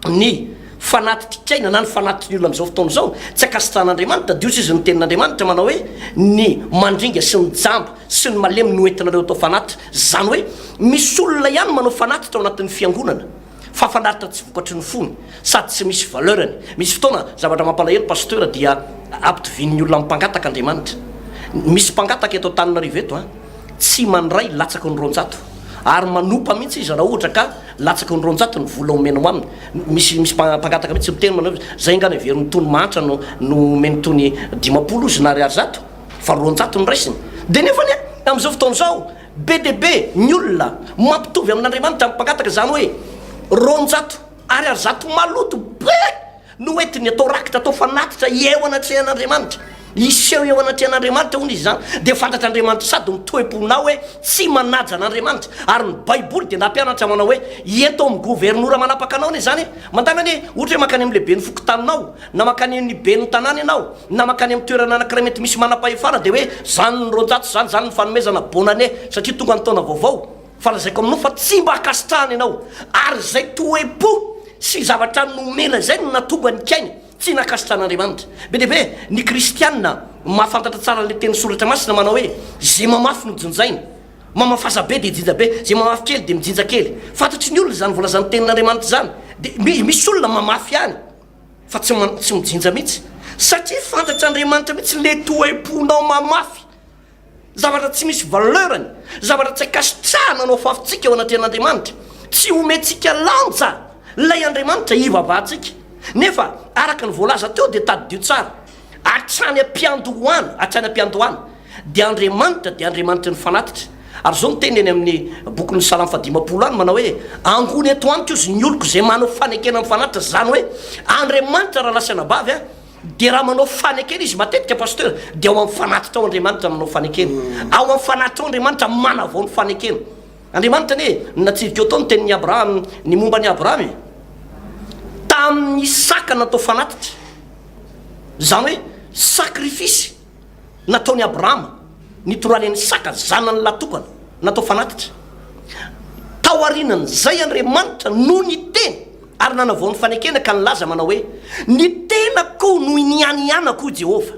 S1: ny fanatitr'aina na ny fanatitry ny olona amin'izao fotoana izao, tsy ankasitrahan'Andriamanitra, dia hoy izy ny tenin'Andriamanitra manao hoe, ny mandringa sy ny jamba sy ny malemy no entinareo atao fanatitra, izany hoe misy olona ihany manao fanatitra ao anatin'ny fiangonana fa fanatitra tsy vokatry ny fony sady tsy misy valeur-ny, misy fotoana zavatra mampalahelo Pasteur dia ampitovian'ny olona amin'ny mpangataka Andriamanitra, misy mpangataka eto Antananarivo eto an, tsy mandray latsaky ny 200 ary manopa mihitsy izy raha ohatra ka Latsaky ny 200 ny vola omenao aminy. Misy misy mpangataka mihitsy miteny manao hoe zay nga neverin'ny tony mahantra no no omeny tony 50 ozy na ariary 100 fa 200 no raisiny. Dia nefany amin'izao fotoana izao be dia be ny olona mampitovy amin'Andriamanitra ny mpangataka izany hoe 200 ariary 100 maloto be. No entiny atao rakitra, atao fanatitra eo anatrehan'Andriamanitra. Hiseho eo anatrehan'Andriamanitra hono izy izany, dia fantatr'Andriamanitra sady ny toe-ponao hoe tsy manaja an'Andriamanitra. Ary ny Baiboly dia nampianatra manao hoe, ento amin'ny governora manapaka anao anie izany e! Mandany anie, ohatra hoe mankany amin'ny lehiben'ny fokontaninao, na mankany amin'ny ben'ny tanàna ianao, na mankany amin'ny toerana anankiray mety misy manam-pahefana dia hoe, izany ny 200 izany, izany ny fanomezana, bonne année, satria tonga ny taona vaovao. Fa lazaiko aminao fa tsy mba ankasitrahana ianao, ary izay toe-po sy zavatra nomena izay no nahatonga an'i Kaina tsy nankasitran'Andriamanitra. Be dia be ny kristiana mahafantatra tsara an'ilay tenin'ny Soratra Masina manao hoe, Izay mamafy no jinjaina. Mamafasa be dia jinja be, izay mamafy kely dia mijinja kely. Fantatry ny olona izany voalazan'ny tenin'Andriamanitra izany. Dia misy olona mamafy ihany fa tsy tsy mijinja mihitsy. Satria fantatr'Andriamanitra mihitsy ilay toe-ponao mamafy. Zavatra tsy misy valeur-ny, zavatra tsy ankasitrahana no afafintsika eo anatrehan'Andriamanitra. Tsy omentsika lanja ilay Andriamanitra ivavahantsika. Nefa araka ny voalaza teo dia tadidio tsara, hatrany am-piandohana, hatrany am-piandohana, dia Andriamanitra dia Andriamanitry ny fanatitra. Ary izao no teniny any amin'ny bokin'ny Salamo fahadimampolo any manao hoe, Angony eto amiko ozy ny oloko izay manao fanekena amin'ny fanatitra. Izany hoe Andriamanitra rahalahy sy anabavy a, Dia raha manao fanekena izy matetika pasteur dia ao amin'ny fanatitra ao Andriamanitra manao fanekena. Ao amin'ny fanatitra ao Andriamanitra manavao ny fanekena. Andriamanitra anie natsidika eo tao ny tenin'i Abraham ny momba an'i Abraham e. Tamin'ny Isaka natao fanatitra. Izany hoe sacrifice nataon'i Abrahama nitorany an'i Isaka zanany lahy tokana natao fanatitra. Taorianan'izay Andriamanitra no niteny. Ary nanavao ny fanekena ka nilaza manao hoe, Ny tenako no inianianako, hoy Jehovah.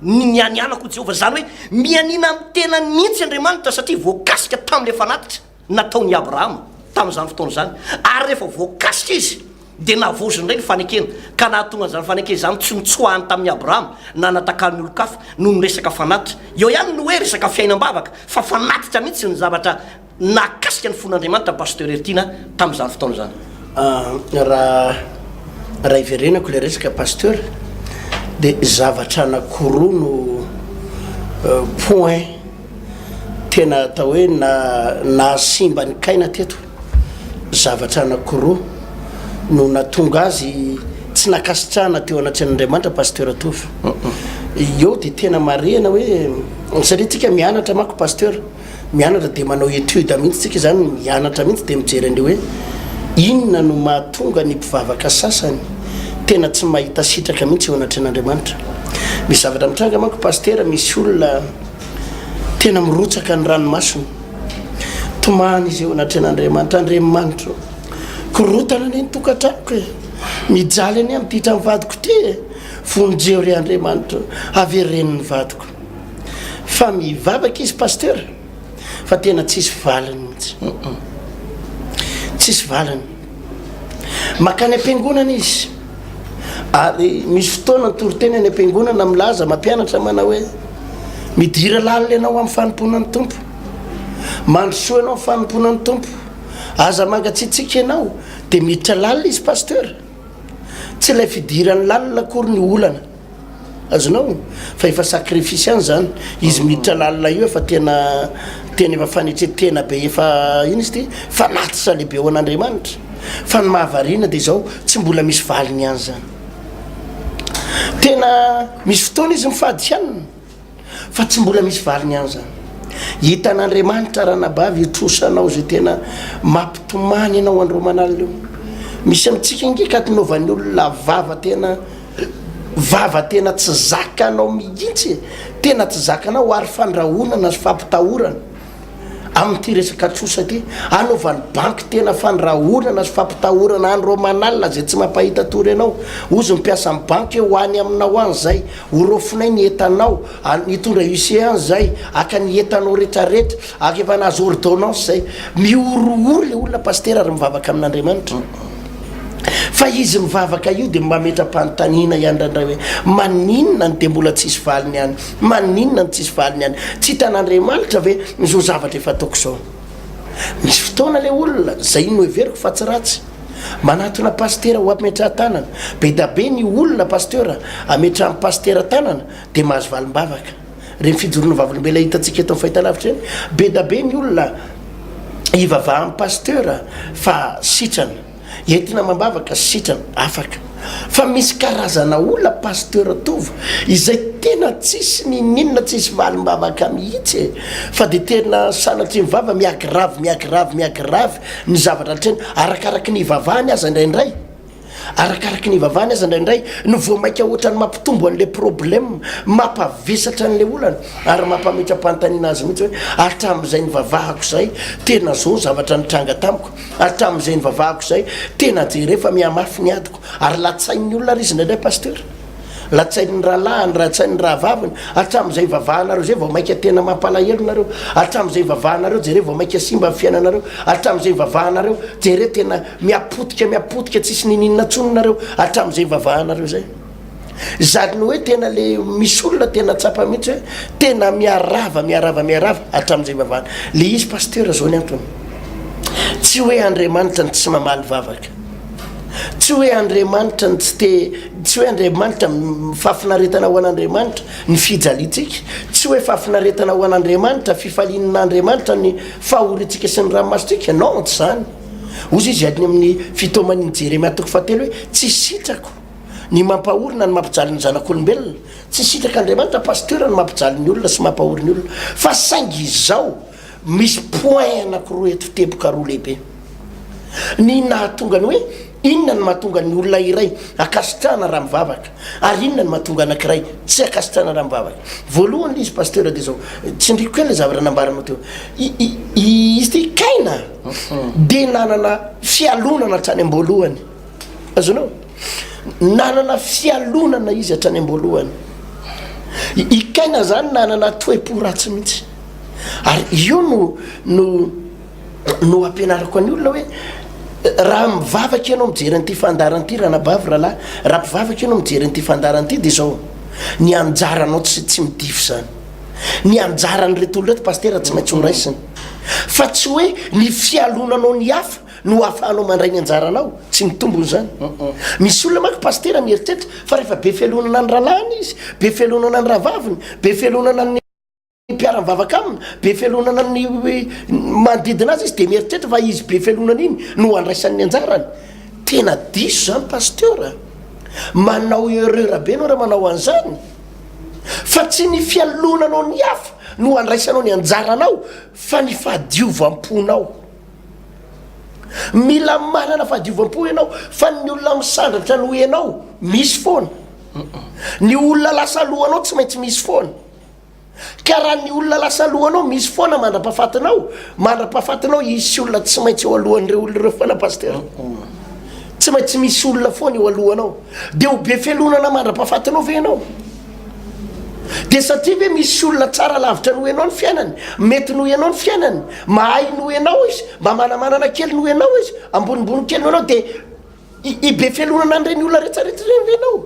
S1: Ny nianianako, hoy Jehovah. Izany hoe mianiana amin'ny tenany mihitsy Andriamanitra satria voakasika tamin'ilay fanatitra nataon'i Abrahama tamin'izany fotoana izany. Ary rehefa voakasika izy, dia navaoziny indray ny fanekena, ka nahatonga an'izany fanekena izany tsy notsoahany tamin'i Abrahama na natakalony olon-kafa noho ny resaka fanatitra. Eo ihany ny hoe resaka fiainam-bavaka, fa fanatitra mihitsy ny zavatra Nahakasika ny fon'Andriamanitra Pasteur Heritiana tamin'izany fotoana izany.
S2: Raha raha hiverenako ilay resaka Pasteur dia zavatra anankiroa no point tena atao hoe nahasimba an'i Kaina teto. Zavatra anankiroa no nahatonga azy tsy nankasitrahana teo anatrehan'Andriamanitra Pasteur Tovo. Eo dia tena marihana hoe satria tsika mianatra manko Pasteur. Mianatra dia manao étude mihitsy tsika izany, mianatra mihitsy dia mijery an'ilay hoe inona no mahatonga ny mpivavaka sasany tena tsy mahita sitraka mihitsy eo anatrehan'Andriamanitra. Misy zavatra mitranga manko Pasitera, misy olona tena mirotsaka ny ranomasony, tomany izy eo anatrehan'Andriamanitra, Andriamanitra ô, korotana anie ny tokantranoko e, mijaly anie amin'ity trano vadiko ity e, vonjeo re Andriamanitra ô, avereno ny vadiko. Fa mivavaka izy pasteur fa tena tsisy valiny mihitsy. Tsisy valiny. Makany am-piangonana izy ary misy fotoana ny toriteny any am-piangonana milaza mampianatra manao hoe midira lalina ianao amin'ny fanompoana ny Tompo. Mandrosoa ianao amin'ny fanompoana ny Tompo. Aza mangatsiatsiaka ianao dia miditra lalina izy pasteur. Tsy ilay fidirany lalina akory ny olana. Azonao? Fa efa sacrifice ihany zany. Izy miditra lalina io efa tena tena efa fanetren-tena be efa ino izy ity? Fanatitra lehibe ho an'Andriamanitra. Fa ny mahavariana dia izao, tsy mbola misy valiny ihany zany. Tena misy fotoana izy mifady hanina. Fa tsy mbola misy valiny ihany zany. Hitan'Andriamanitra ranabavy io trosanao izay tena mampitomany anao andro aman'alina io. Misy amintsika ange ka tinaovan'ny olona vava tena vava tena tsy zakanao mihitsy e. Tena tsy zakanao ary fandrahonana sy fampitahorana. Amin'ity resaka trosa ity, anaovan'ny banky tena fandrahonana sy fampitahorana andro aman'alina izay tsy mampahita tory anao. Hozy ny mpiasan'ny banky hoe ho any aminao any izay, ho raofinay ny entanao, hitondra huissier any izay, haka ny entanao retraretra, haka efa nahazo ordonnance izay. Mihorohoro ilay olona pasitera ary mivavaka amin'Andriamanitra. Fa izy mivavaka io dia mametra-panontaniana ihany indraindray hoe maninona no dia mbola tsisy valiny ihany? Maninona no tsisy valiny ihany? Tsy hitan'Andriamanitra ve izao zavatra efa ataoko izao? Misy fotoana ilay olona, izay noheveriko fa tsy ratsy, manatona pasitera ho ametrahan-tanana. Be da be ny olona pasteur ametrahan'ny pasitera tanana dia mahazo valim-bavaka. Ireny fijoroana vavolombelona hitantsika eto amin'ny fahitalavitra ireny, be da be ny olona ivavahan'ny pasteur fa sitrana. Entina amam-bavaka sitrana, afaka. Fa misy karazana olona Pasteur Tovo izay tena tsisy ninoninona tsisy valim-bavaka mihitsy e! Fa dia tena sanatria ny vava mi-aggrave mi-aggrave mi-aggrave ny zavatra atrehiny arakaraky ny ivavahany aza indraindray arakaraky ny ivavahany aza indraindray no vao maika ohatran'ny mampitombo an'ilay problème mampavesatra an'ilay olana ary mampametra-panontaniana azy mihitsy hoe hatramin'izay nivavahako izay tena zao ny zavatra nitranga tamiko Hatramin'izay nivavahako izay, tena jereo fa mihamafy ny adiko. Ary latsain'ny olona ary izy indraindray Pasteur. Latsain'ny rahalahiny, latsain'ny rahavaviny. Hatramin'izay ivavahanareo izay vao maika tena mampalahelo nareo. Hatramin'izay ivavahanareo jereo vao maika simba ny fiainanareo. Hatramin'izay ivavahanareo jereo tena mihapotika mihapotika tsisy niniana intsony nareo. Hatramin'izay ivavahanareo izay. Zany hoe tena le misy olona tena tsapa mihitsy hoe tena miharava miharava miharava hatramin'izay ivavahana. Le izy pasteur zao ny antony. Tsy hoe Andriamanitra no tsy mamaly vavaka. Tsy hoe Andriamanitra no tsy te tsy hoe Andriamanitra fahafinaretana ho an'Andriamanitra ny fijaliantsika. Tsy hoe fahafinaretana ho an'Andriamanitra, fifalian'Andriamanitra ny fahoriantsika sy ny ranomasontsika. Non, tsy zany. Hozy izy any amin'ny fitaoman'i Jeremia toko fahatelo hoe tsy sitrako. Ny mampahory na ny mampijaly ny zanak'olombelona, tsy sitrak'Andriamanitra Pasteur ny mampijaly ny olona sy mampahory ny olona, fa saingy izao misy point anakiroa eto teboka roa lehibe. Ny nahatonga ny hoe inona no mahatonga ny olona iray ankasitrahana raha mivavaka ary inona no mahatonga anakiray tsy ankasitrahana raha mivavaka. Voalohany le izy Pasteur dia izao, tsindriko kely le zavatra nambaranao teo, i izy ity Kaina dia nanana fialonana hatrany am-boalohany. Azonao? Nanana fialonana izy hatrany am-boalohany. I Kaina zany nanana toe-po ratsy mihitsy. Ary io no no no ampianariko ny olona hoe raha mivavaka ianao mijery an'ity fandaharana ity ranabavy rahalahy, raha mpivavaka ianao mijery an'ity fandaharana ity dia izao, ny anjaranao tsy tsy midify izany. Ny anjaran'ireto olona ireto pasitera tsy maintsy horaisiny. Fa tsy hoe ny fialonanao ny hafa no ahafahanao mandray ny anjaranao, tsy mitombona izany. Misy olona manko pasitera mieritreritra fa rehefa be fialonana ny rahalahiny izy, be fialonana ny rahavaviny, be fialonana ny mpiara-mivavaka aminy, be fialonana ny manodidina azy izy dia mieritreritra fa izy be fialonana iny no andraisany ny anjarany. Tena diso izany pasteur a! Manao erreur be ianao raha manao an'izany. Fa tsy ny fialonanao ny hafa no andraisanao ny anjaranao fa ny fahadiovam-ponao. Mila manana fahadiovam-po ianao fa ny olona misandratra noho ianao misy foana. Ny olona lasa alohanao tsy maintsy misy foana. Ka raha ny olona lasa alohanao misy foana mandra-pahafatinao, mandra-pahafatinao hisy olona tsy maintsy eo alohan'ireo olona ireo foana Pasteur. Tsy maintsy misy olona foana eo alohanao. Dia ho be fialonana mandra-pahafatinao ve ianao? Dia satria ve misy olona tsara lavitra noho ianao ny fiainany, mety noho ianao ny fiainany, mahay noho ianao izy, mba manamanana kely noho ianao izy, ambonimbony kely noho ianao, dia hibe fialonana an'ireny olona rehetrarehetra ireny ve ianao?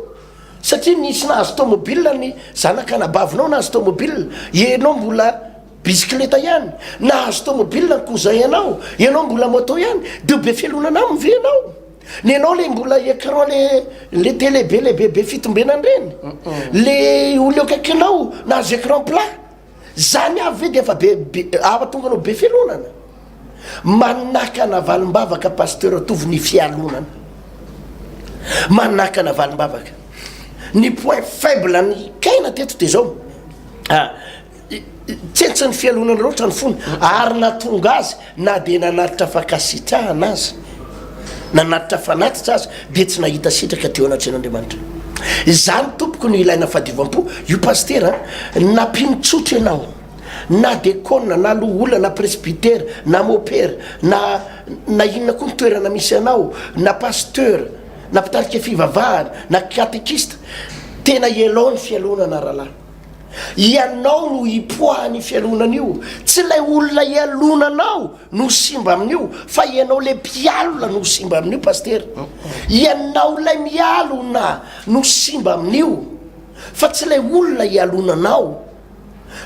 S2: Satria nisy nahazo tomobile ny zanak'anabavinao nahazo tomobile, ianao mbola bisikileta ihany, nahazo tomobile ny cousin anao, ianao mbola moto ihany, dia ho be fialonana aminy ve ianao? Ny anao le mbola écran le le télé be le bebe fitombenana ireny, le olona eo akaikinao nahazo écran plat, zany avy ve dia efa be be ahatonga anao be fialonana? Manakana valim-bavaka Pasteur Tovo ny fialonana. Manakana valim-bavaka. Ny point faible an'i Kaina teto dia zao, ah, tsentsin'ny fialonana loatra ny fony ary nahatonga azy na dia nanatitra fankasitrahana aza, nanatitra fanatitra aza dia tsy nahita sitraka teo anatrehan'Andriamanitra. Izany tompoko no ilaina fadiovam-po. Io Pasitera a, na mpino tsotra ianao, na dekona, na loholona, na presbytera, na mopera, na na inona koa ny toerana misy anao, na pasteur, na mpitarika fivavahana, na katekista, tena ialao ny fialonana rahalahy. Ianao no hipoahan'io fialonana io, tsy ilay olona ialonanao no simba amin'io fa ianao ilay mpialona no simba amin'io Pasitera. Ianao ilay mialona no simba amin'io fa tsy ilay olona ialonanao.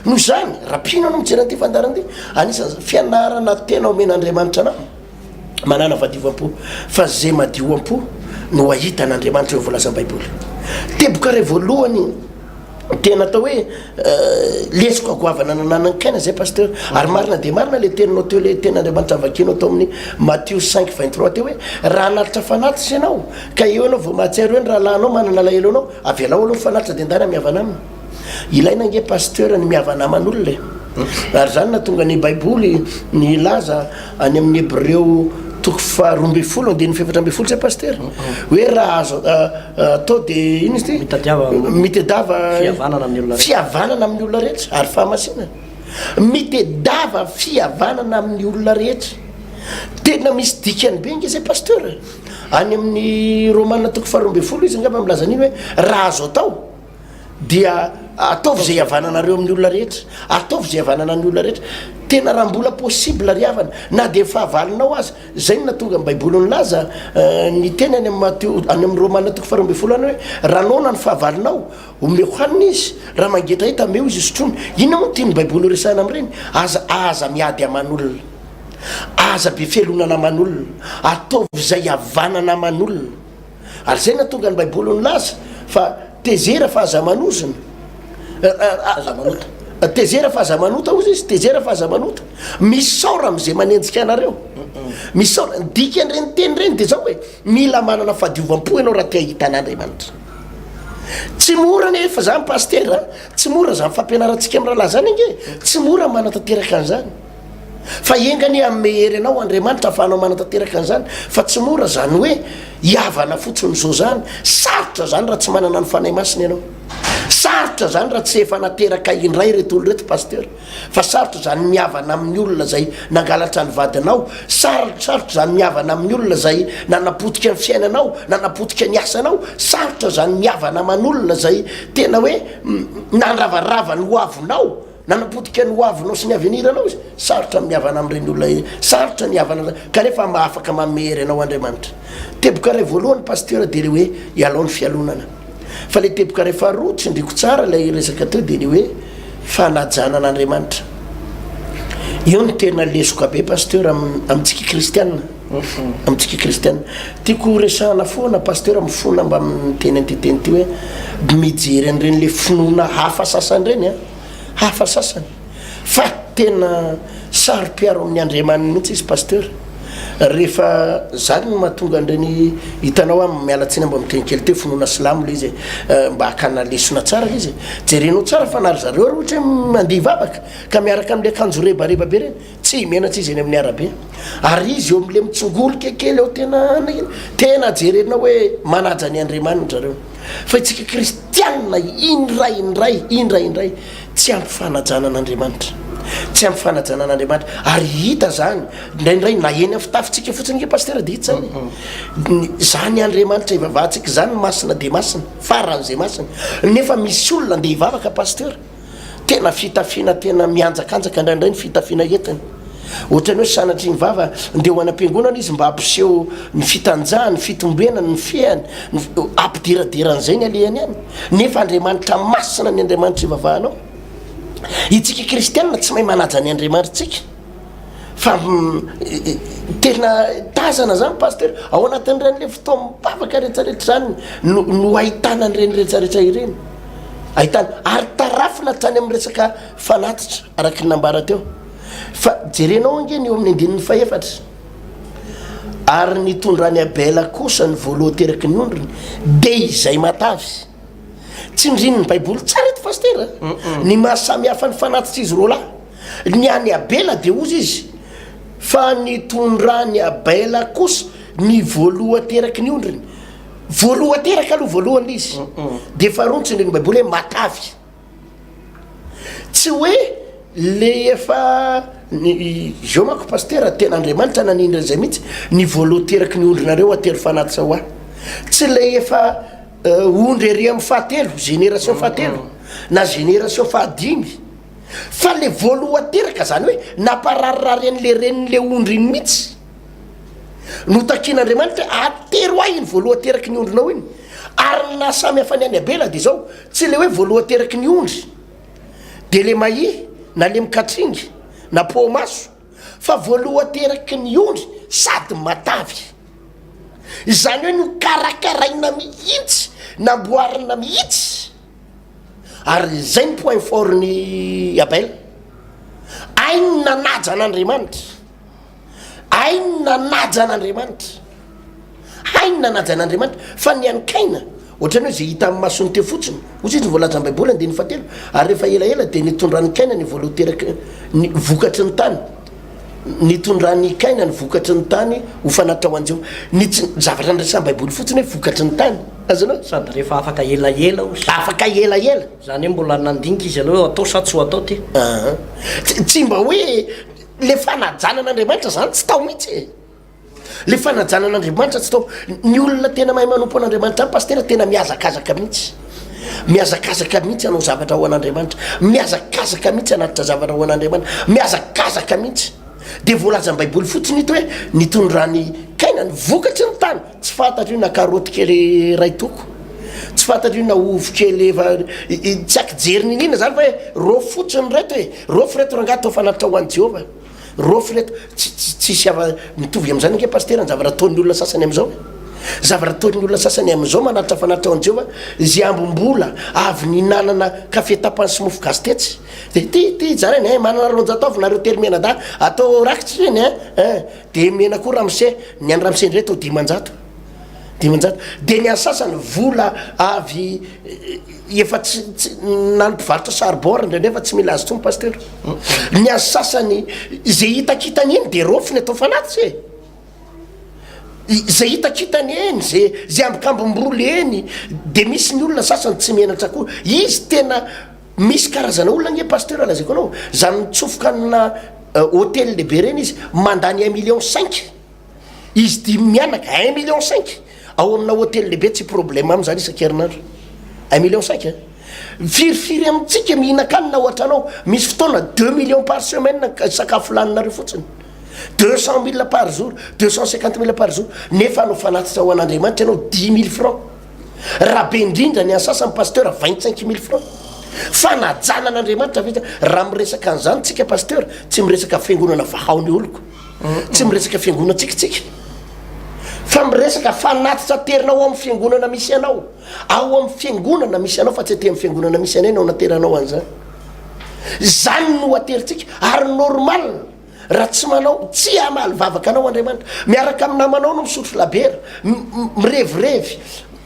S2: Noho izany, raha mpino ianao mijery an'ity fandaharana ity, anisan'ny fianarana tena omen'Andriamanitra anao, manàna fahadiovam-po, fa ze madio am-po no hahita an'Andriamanitra eo voalazan'ny Baiboly. Teboka iray voalohany tena atao hoe lesoka goavana nananan'i Kaina zay Pasteur, ary marina dia marina le teninao teo, le tenin'Andriamanitra vakianao tao amin'ny Matio cinq 23 teo hoe raha hanatitra fanatitra ianao ka eo ianao vao mahatsiaro hoe ny rahalahinao manana alahelo anao, avelao aloha ny fanatitra dia ndana mihavana aminy. Ilaina ange Pasteur ny mihavana aman'olona e! Ary izany nahatonga ny Baiboly nilaza any amin'ny Hebreo toko faha 12 andininy faha 14 zay Pasteur hoe raha azo atao dia inona izy ity?
S1: Mitadiava
S2: Mitedava
S1: fihavanana amin'ny olona rehetra.
S2: Fihavanana amin'ny olona rehetra ary fahamasinana. Mitedava fihavanana amin'ny olona rehetra. Tena misy dikany be ange zay Pasteur. Any amin'ny Romana toko faha 12 izy angamba milaza an'iny hoe raha azo atao dia ataovy izay hihavananareo amin'ny olona rehetra, ataovy izay hihavanana ny olona rehetra, tena raha mbola possible ry havana, na dia fahavalonao aza, izay no nahatonga ny baiboly nilaza ny teny any amin'ny Matio, any amin'ny Romana toko faha 12 any hoe, raha noana ny fahavalonao, omeo hanina izy, raha mangetaheta ameo izy hosotroina, inona moa no tian'ny baiboly horesahina amin'ireny? Aza, aza miady aman'olona, aza be fialonana aman'olona, ataovy izay hihavanana aman'olona. Ary izay nahatonga ny Baiboly nilaza fa tezera fa aza manozona.
S1: Aza manota.
S2: Tezera fa aza manota hozy izy, tezera fa aza manota. Misaora amin'izay manenjika anareo. Misaora. Ny dikan'ireny teny ireny dia izao hoe mila manana fahadiovam-po ianao raha te hahita an'Andriamanitra. Tsy mora anefa izany pasitera, tsy mora izany fampianarantsika amin'ny rahalahy izany ange. Tsy mora manatanteraka an'izany. Fa enga anie hanome hery anao Andriamanitra ahafahanao manatanteraka an'izany fa tsy mora izany hoe hihavana fotsiny izao izany. Sarotra izany raha tsy manana ny Fanahy Masina ianao. Sarotra izany raha tsy efa nateraka indray ireto olona ireto Pasteur. Fa sarotra izany mihavana amin'ny olona izay nangalatra ny vadinao, sarotra izany mihavana amin'ny olona izay nanapotika ny fiainanao, nanapotika ny asanao, sarotra izany mihavana aman'olona izay tena hoe nandravarava ny hoavinao, nanapotika ny hoavinao sy ny avenir-nao izy. Sarotra ny mihavana amin'ireny olona ireny, sarotra ny hihavana amin'izany, kanefa afaka manome hery anao Andriamanitra. Teboka iray voalohany Pasteur dia ilay hoe ialao ny fialonana. Fa ilay teboka iray faharoa tsindriako tsara ilay resaka teo dia ilay hoe fanajana an'Andriamanitra. Io no tena lesoka be Pasteur amintsika kristiana. Amintsika kristiana. Tiako ho resahana foana Pasteur mifona mba miteny an'ity teny ity hoe mijery an'ireny le finoana hafa sasany ireny an, hafa sasany. Fa tena saro-piaro amin'ny Andriamaniny mihitsy izy Pasteur. Rehefa zany no mahatonga an'ireny hitanao aho miala tsiny mba miteny kely teo finoana silamo le izy e, mba hakana lesona tsara le izy e. Jerenao tsara fa na ry zareo ary ohatra hoe mandeha hivavaka ka miaraka amin'le akanjo rebareba be reny, tsy menatra izy eny amin'ny arabe. Ary izy eo amin'le mitsongolika kely eo tena tena jerenao hoe manaja ny Andriamaniny zareo. Fa isika kristianina indraindray indraindray Tsy ampy fanajana an'Andriamanitra. Tsy ampy fanajana an'Andriamanitra. Ary hita zany, indraindray na eny amin'ny fitafintsika fotsiny nge Pasitera dia hita zany e. Zany Andriamanitra ivavahantsika zany masina dia masina, faran'izay masina. Nefa misy olona andeha hivavaka Pasitera, tena fitafiana tena mihanjakanjaka indraindray ny fitafiana entiny. Ohatran'ny hoe sanatria ny vava, ndeha ho any am-piangonana izy mba hampiseho ny fitanjahany, ny fitombenany, ny fehany, ny hampideradera an'izay ny alehany any. Nefa Andriamanitra masina ny Andriamanitra ivavahanao. Itsika kristianina tsy mahay manaja ny Andriamanitsika. Fa tena tazana zany pasteur, ao anatin'ireny le fotoam-bavaka rehetrarehetra zany no no ahitana an'ireny rehetrarehetra ireny. Ahitana ary tarafina hatrany amin'ny resaka fanatitra araka ny nambara teo. Fa jerenao ange ny eo amin'ny andininy fahefatra. Ary nitondran'i Abela kosa ny voalohan-teraky ny ondriny, dia izay matavy. Tsindrin'ny Baiboly tsara eto Pasitera a! Ny maha samy hafa ny fanatitr'izy roalahy. Ny an'i Abela dia hozy izy, fa nitondran'i Abela kosa ny voalohan-teraky ny ondriny. Voalohan-teraka aloha voalohany ilay izy, dia faharoa ny tsindrin'ny Baiboly hoe matavy. Tsy hoe le efa izao manko pasitera tena Andriamanitra nanindry an'izay mihitsy, ny voaloha teraky ny ondrinareo atero fanatitra ho ahy. Tsy le efa ondry ery amin'ny fahatelo, génération fahatelo na génération fahadimy fa le voaloha teraka zany hoe nampararirary an'le renin'le ondry iny mihitsy. Notakian'Andriamanitra hoe atero ahy iny voaloha teraky ny ondrinao iny. Ary ny nahasamy hafa ny an'i Abela dia izao, Tsy ilay hoe voalohan-teraky ny ondry dia le mahia na le mikatringy na poa-maso fa voalohan-teraky ny ondry sady matavy. Izany hoe nokarakaraina mihitsy, namboarina mihitsy. Ary izay ny point fort-n'i Abel. Hainy ny nanaja an'Andriamanitra. Hainy ny nanaja an'Andriamanitra. Hainy nanaja an'Andriamanitra. Fa ny an'i Kaina, ohatran'ny hoe izay hita amin'ny masony teo fotsiny. Hoy izy ny voalazan'ny Baiboly, andininy fahatelo, Ary rehefa elaela dia nitondran'i Kaina ny voalohan-teraky ny vokatry ny tany. Nitondran'i Kaina ny vokatry ny tany ho fanatitra ho an'i Jehovah. Ny tsy, zavatra niresahan'ny Baiboly fotsiny hoe vokatry ny tany. Azonao?
S1: Sady rehefa afaka elaela hozy.
S2: Afaka elaela.
S1: Izany hoe mbola nandinika izy aloha hoe atao sa tsy ho atao ity.
S2: Aa. Tsy, tsy mba hoe le fanajana an'Andriamanitra zany tsy tao mihitsy e. Le fanajana an'Andriamanitra tsy tao. Ny olona tena mahay manompo an'Andriamanitra any pasitera tena mihazakazaka mihitsy. Mihazakazaka mihitsy hanao zavatra ho an'Andriamanitra. Mihazakazaka mihitsy hanatitra zavatra ho an'Andriamanitra. Mihazakazaka mihitsy. Dia voalazan'ny Baiboly fotsiny ito hoe nitondran'i Kaina ny vokatry ny tany. Tsy fantatro io na karoty kely iray toko. Tsy fantatro io na ovy kely efa tsy ankijery niniana zany fa hoe rofy fotsiny reto e. Rofy reto rangahy atao fanatitra ho an'i Jehovah. Rofy reto. Tsy tsisy ava mitovy amin'izany ange pasitera ny zavatra ataon'ny olona sasany amin'izao e. Zavatra ataon'ny olona sasany amin'izao manatitra fanatitra ho an'i Jehovah, izay ambim-bola avy nihinanana kafe tapany sy mofo gasy tetsy. Dia ity ity zaraina eh, manana 200 avy nareo telo mianadahy, atao rakitra ireny eh, eh, dia mena koa ramose, ny an'i ramose indray atao 500. 500. Dia ny an'ny sasany vola avy efa tsy tsy na ny mpivarotra charbon ary indraindray efa tsy mila azy intsony pasteur. Ny an'ny sasany izay hitakitany iny dia raofiny atao fanatitra e. Izay hitakitany eny, izay izay ambikambim-bola eny, dia misy ny olona sasany tsy menatra koa. Izy tena misy karazana olona ange pasteur lazaiko anao, zany mitsofoka amina hotely lehibe ireny izy, mandany un million cinq. Izy dimy mianaka, un million cinq ao amina hotely lehibe tsy problème aminy zany isan-kerinandro. Un million cinq hein. Firifiry amintsika mihinan-kanina ao an-trano ao, misy fotoana deux millions par semaine sakafo laninareo fotsiny. 200 000 par jour, 250 000 par jour, nefa hanao fanatitra ho an'Andriamanitra ianao dix mille francs. Raha be indrindra ny an'ny sasany pasteur 25 000 francs. Fanajana an'Andriamanitra ve zany? Raha miresaka an'izany tsika pasteur, tsy miresaka fiangonana vahao ny oloko. Tsy miresaka fiangonantsika tsika. Fa miresaka fanatitra aterina ao amin'ny fiangonana misy anao. Ao amin'ny fiangonana misy anao fa tsy aty amin'ny fiangonana misy anay no anateranao an'izany. Izany no aterintsika ary normal raha tsy manao, tsy hamaly vavaka anao Andriamanitra. Miaraka amin'ny namanao anao misotro labiera, mirevirevy,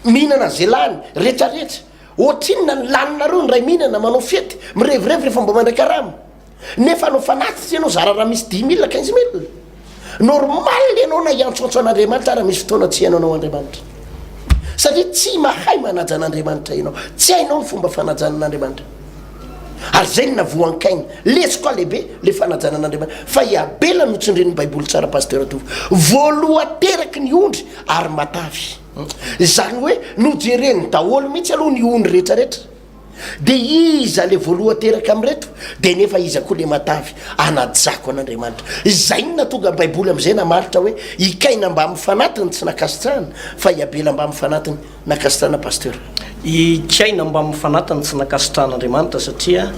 S2: mihinana ze lany, retraretra. Ohatrinona ny laninareo indray mihinana, manao fety, mirevirevy rehefa mba mandray karama. Nefa hanao fanatitra ianao zara raha misy dix mille, quinze mille. Normal ianao na hiantsoantso an'Andriamanitra ara misy fotoana tsy hihaino anao Andriamanitra. Satria tsy mahay manaja an'Andriamanitra ianao. Tsy hainao ny fomba fanajana an'Andriamanitra. Ary zay no navoankaina. Lesoka lehibe le fanajana an'Andriamanitra. Fa i Abela no tsindrin'ny Baiboly tsara Pasteur Tovo. Voaloha teraky ny ondry ary matavy. Izany hoe nojereny daholo mihitsy aloha ny ondry rehetrarehetra. Dia iza le voaloha teraka amin'ireto? Dia nefa iza koa le matavy? Anajako an'Andriamanitra. Izay no nahatonga ny Baiboly amin'izay namaritra hoe i Kaina mbamin'ny fanatiny tsy nankasitrahana fa i Abela mbamin'ny fanatiny nankasitrahana Pasteur.
S1: I Kaina mbamin'ny fanatiny tsy nankasitrahan'Andriamanitra satria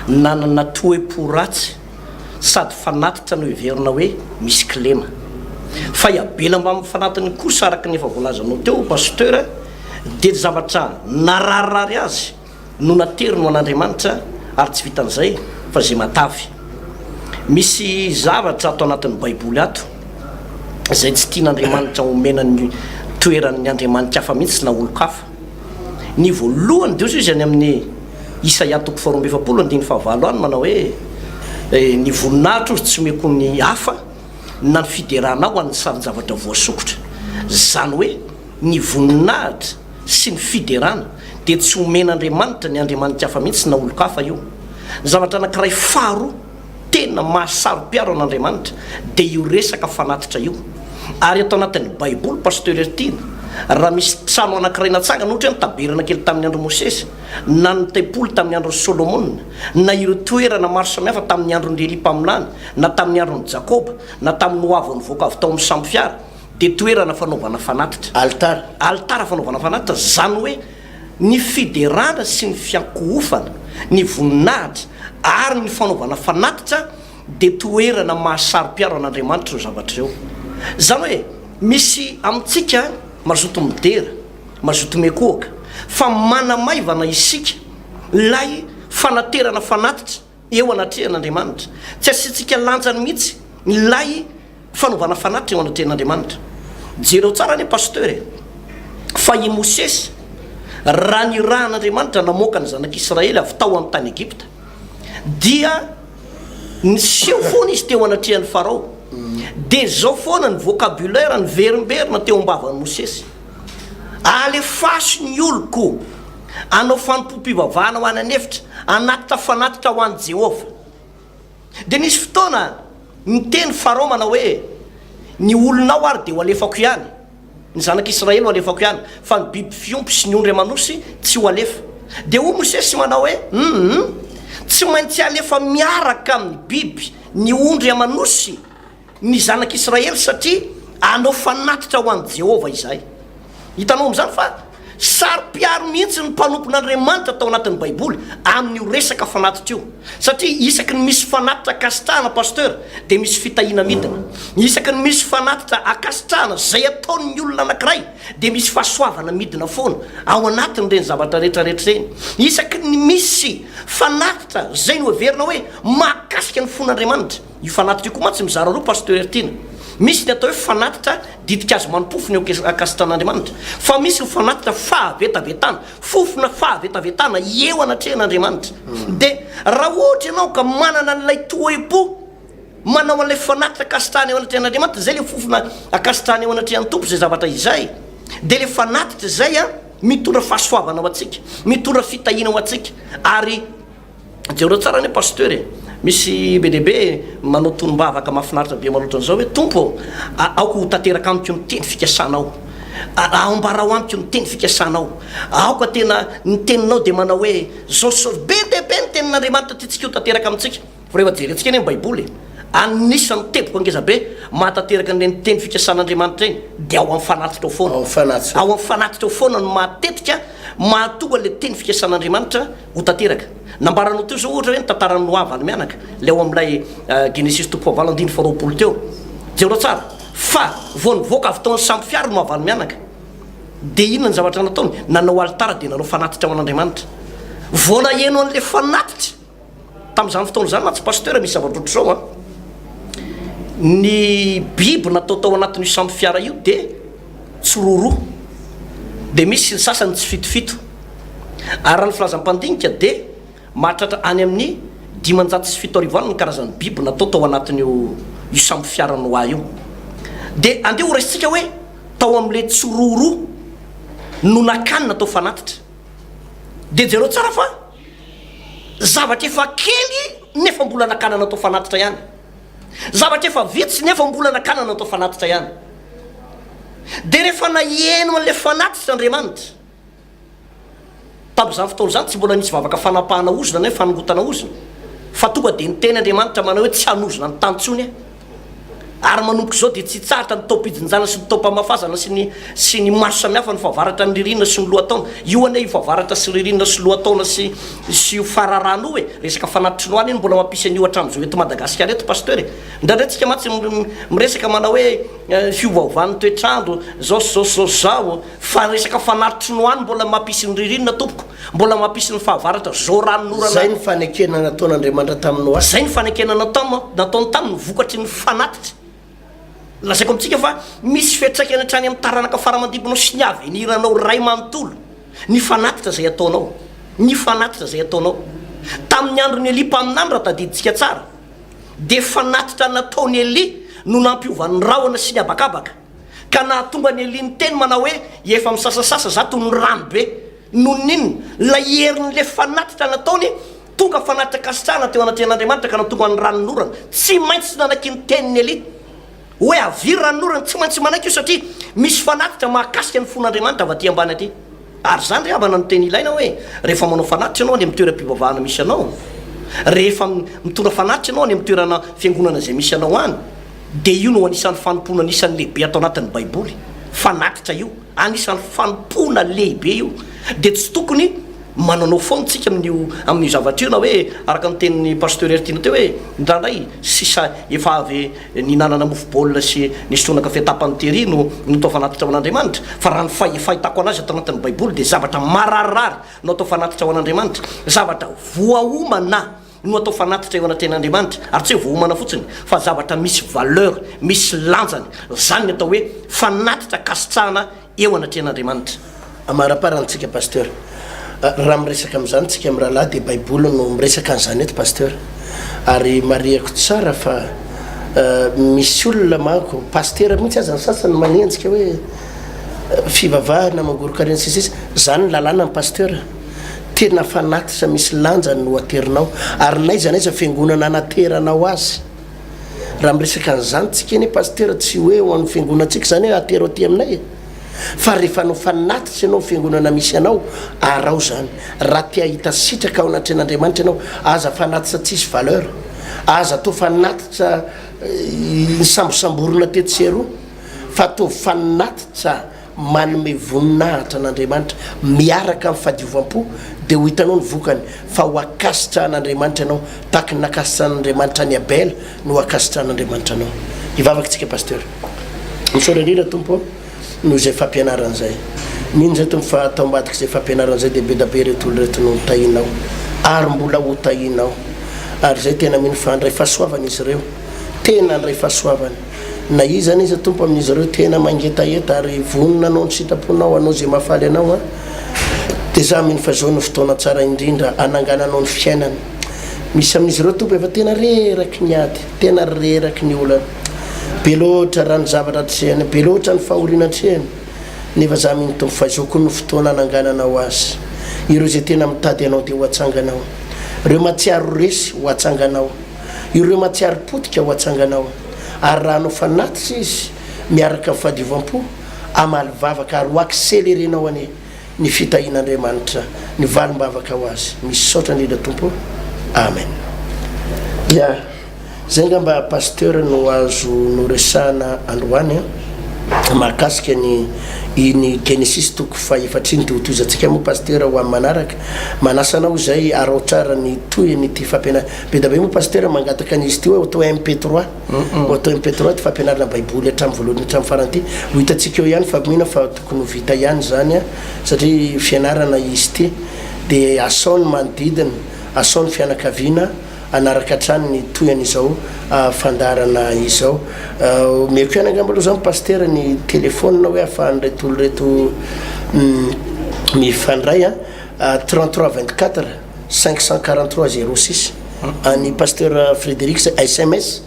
S1: nanana toe-po ratsy sady fanatitra noheverina hoe misy kilema. Fa i Abela mbamin'ny fanatiny kosa araka ny efa voalazanao teo Pasteur dia ny zavatra nararirary azy no nateriny ho an'Andriamanitra ary tsy vitan'izay fa izay matavy. Misy zavatra ato anatin'ny Baiboly ato izay tsy tian'Andriamanitra homena ny toeran'ny andriamani-kafa mihitsy na olon-kafa. Ny voalohany dia hoy izy any amin'ny Isaia toko faharoa amby efapolo andininy fahavalo any manao hoe ny voninahitro izy tsy omeko ny hafa na ny fiderana ho an'ny sarin-javatra voasokitra. Izany hoe ny voninahitra sy ny fiderana dia tsy omen'Andriamanitra ny andriamani-kafa mihitsy na olon-kafa io. Ny zavatra anankiray faharoa tena mahasaro-piaro an'Andriamanitra dia io resaka fanatitra io. Ary ato anatin'ny Baiboly Pasteur Heritiana, raha misy trano anankiray natsangana, ohatra hoe ny tabernakely tamin'ny andron'i Mosesy, na ny tempoly tamin'ny andron'i Solomona, na ireo toerana maro samihafa tamin'ny andron'i Elia mpaminany, na tamin'ny andron'i Jakoba, na tamin'ny Noa vao nivoaka avy tao amin'ny sambo fiara, dia toerana fanaovana fanatitra.
S2: Alitara.
S1: Alitara fanaovana fanatitra, izany hoe ny fiderana sy ny fiankohofana, ny voninahitra ary ny fanaovana fanatitra dia toerana mahasaro-piaro an'Andriamanitra ireo zavatra ireo. Izany hoe misy amintsika mazoto midera, mazoto miankohoka, fa manamaivana isika ilay fanaterana fanatitra eo anatrehan'Andriamanitra. Tsy asiantsika lanjany mihitsy ilay fanaovana fanatitra eo anatrehan'Andriamanitra. Jereo tsara anie Pasteur e! Fa i Mosesy, raha nirahan'Andriamanitra namoaka ny zanak'Israely avy tao amin'ny tany Egypta, dia niseho foana izy teo anatrehan'i Farao. Dia izao foana ny vocabulaire niverimberina teo am-bavan'i Mosesy, Alefaso ny oloko hanao fanompoam-pivavahana ho any an'efitra, hanatitra fanatitra ho an'i Jehovah. Dia nisy fotoana niteny Farao manao hoe, Ny olonao ary dia ho alefako ihany, ny zanak'Israely ho alefako ihany, fa ny biby fiompy sy ny ondry aman'osy tsy ho alefa. Dia hoy Mosesy manao hoe, Hum, tsy maintsy alefa miaraka amin'ny biby ny ondry aman'osy ny zanak'Israely satria hanao fanatitra ho an'i Jehovah izahay. Hitanao amin'izany fa saro-piaro mihitsy ny mpanompon'Andriamanitra tao anatin'ny Baiboly amin'io resaka fanatitra io. Satria isaky ny misy fanatitra ankasitrahana Pasteur dia misy fitahiana midina. Isaky ny misy fanatitra ankasitrahana izay ataon'ny olona anankiray dia misy fahasoavana midina foana ao anatin'ireny zavatra rehetra rehetra ireny. Isaky ny misy fanatitra izay noheverina hoe mahakasika ny fon'Andriamanitra. Io fanatitra io koa mantsy mizara roa Pasteur Tiana. Misy ny atao hoe fanatitra ditin-kazo manom-pofona eo ankasitran'Andriamanitra, fa misy ny fanatitra fahavetavetana, fofona fahavetavetana eo anatrehan'Andriamanitra. Dia raha ohatra ianao ka manana an'ilay toe-po manao an'ilay fanatitra ankasitrahana eo anatrehan'Andriamanitra, izay ilay fofona ankasitrahana eo anatrehan'ny Tompo izay zavatra izay, dia ilay fanatitra izay an, mitondra fahasoavana ho antsika, mitondra fitahiana ho antsika, ary Jereo tsara anie Pasteur e! Misy be dia be manao tonom-bavaka mahafinaritra be manao ohatran'izao hoe, Tompo ô, aoka ho tanteraka amiko ny teny fikasanao. Ambarao amiko ny teny fikasanao. Aoka tena ny teninao dia manao hoe zao sy zao. Be dia be ny tenin'Andriamanitra tiantsika ho tanteraka amintsika. Fa rehefa jerentsika anie ny Baiboly e, anisan'ny teboka ngeza be mahatanteraka an'ireny teny fikasan'Andriamanitra ireny dia ao amin'ny fanatitra ao foana. Ao amin'ny fanatitra ao foana no matetika mahatonga ilay teny fikasan'Andriamanitra ho tanteraka. Nambaranao teo izao ohatra hoe ny tantaran'i Noa valo mianaka, ilay ao amin'ilay Genesisy toko fahavalo andininy faharoapolo teo. Jereo tsara fa vao nivoaka avy tao amin'ny sambo fiara Noa valo mianaka dia inona ny zavatra nataony? Nanao alitara dia nanao fanatitra ho an'Andriamanitra. Vao naheno an'ilay fanatitra Tamin'izany fotoana izany mantsy Pasteur misy zavatra ohatr'izao an, ny biby natao tao anatin'io sambo fiara io dia tsiroaroa, dia misy ny sasany tsifitofito, ary raha ny filazan'ny mpandinika dia mahatratra any amin'ny 75 any ny karazan'ny biby natao tao anatin'io io sambo fiara Noah io. Dia andeha ho raisintsika hoe tao amin'ilay tsiroaroa no nakany natao fanatitra. Dia jereo tsara fa Zavatra efa kely nefa mbola nakana natao fanatitra ihany. Zavatra efa vitsy nefa mbola nakana natao fanatitra ihany. Dia rehefa naheno an'ilay fanatitra Andriamanitra, tamin'izany fotoana izany tsy mbola nisy vavaka fanapahana ozona na hoe fanongotana ozona, fa tonga dia niteny Andriamanitra manao hoe tsy hanozona ny tany intsony aho. Ary manomboka izao dia tsy hitsahatra ny taom-pijinjana sy ny taom-pamafazana sy ny sy ny maro samihafa ny fahavaratra ny ririnina sy ny lohataona. Io anie io fahavaratra sy ririnina sy lohataona sy sy io fararano io e! Resaka fanatri-noana iny mbola mampisy an'io hatramin'izao eto Madagasikara eto Pasteur e! Indraindray tsika mantsy miresaka manao hoe fiovaovan'ny toetr'andro zao sy zao sy zao sy zao fa resaka fanatri-noana mbola mampisy ny ririnina tompoko. Mbola mampisy ny fahavaratra zao ranonorana.
S2: Zay ny fanekena nataon'Andriamanitra tamin'i Noa.
S1: Zay ny fanekena nataony taminy vokatry ny fanatitra. Lazaiko amintsika fa misy fiantraikany hatrany amin'ny taranaka fara-mandibinao sy ny avenir-nao ray manontolo ny fanatitra izay ataonao. Ny fanatitra izay ataonao. Tamin'ny andron'i Elia mpaminany raha tadidintsika tsara dia fanatitra nataon'i Elia no nampiova ny rahona sy ny habakabaka ka nahatonga an'i Elia niteny manao hoe efa misasasasa za toy ny rano be. Noho ny inona? Ilay herin'ilay fanatitra nataony, tonga fanatitra ankasitrahana teo anatrehan'Andriamanitra ka nahatonga ny ranonorana. Tsy maintsy nanaiky ny tenin'i Elia hoe avia ny ranonorana. Tsy maintsy manaiky io satria misy fanatitra mahakasika ny fon'Andriamanitra avy aty ambany aty. Ary izany ry havana no tena ilaina hoe rehefa manao fanatitra ianao any amin'ny toeram-pivavahana misy anao, rehefa mitondra fanatitra ianao any amin'ny toerana fiangonana izay misy anao any, dia io no anisan'ny fanompoana anisan'ny lehibe ato anatin'ny Baiboly. Fanatitra io. Anisan'ny fanompoana lehibe io. Dia tsy tokony mananao foana tsika amin'io amin'io zavatra io na hoe araka ny tenin'ny Pasteur Heritiana teo hoe indraindray sisa efa avy nihinanana mofo baolina sy nisotroana kafe tapany tery no no atao fanatitra ho an'Andriamanitra. Fa raha ny fahitako anazy ato anatin'ny Baiboly dia zavatra mararirary no atao fanatitra ho an'Andriamanitra. Zavatra voaomana. no atao fanatitra eo anatrehan'Andriamanitra, ary tsy hoe voaomana fotsiny fa zavatra misy valeur, misy lanjany, zany ny atao hoe fanatitra ankasitrahana eo anatrehan'Andriamanitra.
S2: Amaraparany tsika Pasteur. Raha miresaka amin'izany tsika mirahalahy dia baiboly no miresaka an'izany eto Pasteur. Ary marihako tsara fa misy olona manko, Pasitera mihitsy aza ny sasany manenjika hoe fivavahana mangoron-karena sy ny sisa, zany ny lalàna ny Pasteur. Tena fanatitra misy lanjany no aterinao, ary n'aiza n'aiza fiangonana anateranao azy. Raha miresaka an'izany tsika anie Pasitera tsy hoe ho an'ny fiangonantsika izany hoe atero aty aminay e! Fa rehefa hanao fanatitra ianao fiangonana misy anao, araho izany. Raha te hahita sitraka ao anatrehan'Andriamanitra ianao, aza fanatitra tsisy valeur, aza atao fanatitra nisambosamborina tetsy sy eroa, fa ataovy fanatitra manome voninahitra an'Andriamanitra miaraka amin'ny fadiovam-po dia ho hitanao ny vokany fa ho ankasitrahan'Andriamanitra ianao tahaky ny nankasitrahan'Andriamanitra an'i Abela no ankasitrahan'Andriamanitra anao. Hivavaka isika Pasteur. Misaotra indrindra Tompo ô noho izay fampianarana izay. Mino izay Tompo fa tao ambadik'izay fampianarana izay dia bedabe ireto olona ireto no notahinao ary mbola hotahinao ary izay tena mino fa handray fahasoavana izy ireo. Tena handray fahasoavana. Na iza n'iza Tompo amin'izy ireo tena mangetaheta ary vonona hanao ny sitraponao, hanao izay mahafaly Anao an, dia za mino fa izao no fotoana tsara indrindra hanangananao ny fiainany. Misy amin'izy ireo Tompo efa tena reraky ny ady, tena reraky ny olana. Be loatra raha ny zavatra atrehany, be loatra ny fahoriana atrehany, nefa za mino Tompo fa izao koa no fotoana hanangananao azy. Ireo izay tena mitady Anao dia ho atsanganao. Ireo mahatsiaro resy ho atsanganao. Ireo mahatsiaro potika ho atsanganao. Ary raha hanao fanatitra izy miaraka amin'ny fahadiovam-po, hamaly vavaka ary ho accelerenao anie ny fitahian'Andriamanitra ny valim-bavaka ho azy. Misaotra indrindra Tompo o. Amen. Ya, zay ngamba Pasteur no azo noresahana androany an, mahakasika ny iny Genesisy toko fahefatra iny, dia hotohizantsika moa Pasteur ho amin'ny manaraka. Manasa anao izay araho tsara ny tohin'ity fampianarana. Be dia be moa Pasteur mangataka an'izy ity hoe atao MP3. Ho atao MP3 ity fampianarana baiboly hatramin'ny voalohany hatramin'ny farany ity. Ho hitantsika eo ihany fa mino aho fa tokony ho vita ihany izany an, satria fianarana izy ity. Dia asao ny manodidina, asao ny fianakaviana hanaraka hatrany ny tohin'izao fandaharana izao. Omeko ihany angamba aloha izany Pasitera ny telephone hoe ahafahan'ireto olona ireto mifandray an, 33 24 543 06 an'i Pasteur Frédéric zay sms.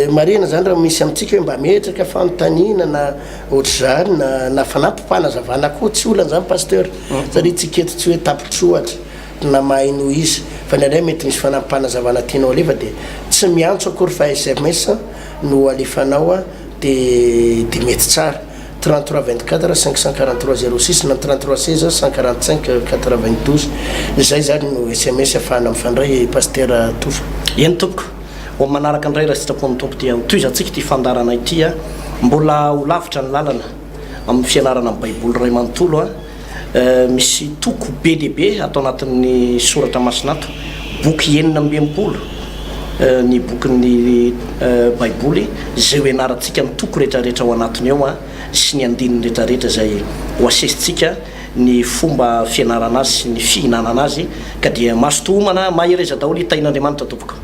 S2: Marihina zany raha misy amintsika hoe mba ametraka fanontaniana na ohatr'izany na na fanampim-panazavana koa tsy olana zany Pasteur satria tsika eto tsy hoe tapitr'ohatra na mahay noho izy fa indraindray mety misy fanampim-panazavana tianao alefa dia tsy miantso akory fa sms no alefanao dia dia mety tsara. 33 24 543 06 na 33 16 145 92 izay zany no sms afahana mifandray Pasitera Tofa.
S1: Eny tompoko, ho amin'ny manaraka indray raha sitrapon'ny Tompo dia ho tohizantsika ity fandaharana ity a! Mbola ho lavitra ny lalana amin'ny fianarana ny Baiboly iray manontolo a! Misy toko be dia be ato anatin'ny soratra masina ato, boky 66 ny bokin'ny Baiboly izay ho ianarantsika ny toko rehetrarehetra ao anatiny ao sy ny andininy rehetrarehetra izay ho asesintsika ny fomba fianarana azy sy ny fihinanana azy ka dia mazotoa homana, mahereza daholo, hitahin'Andriamanitra tompoko.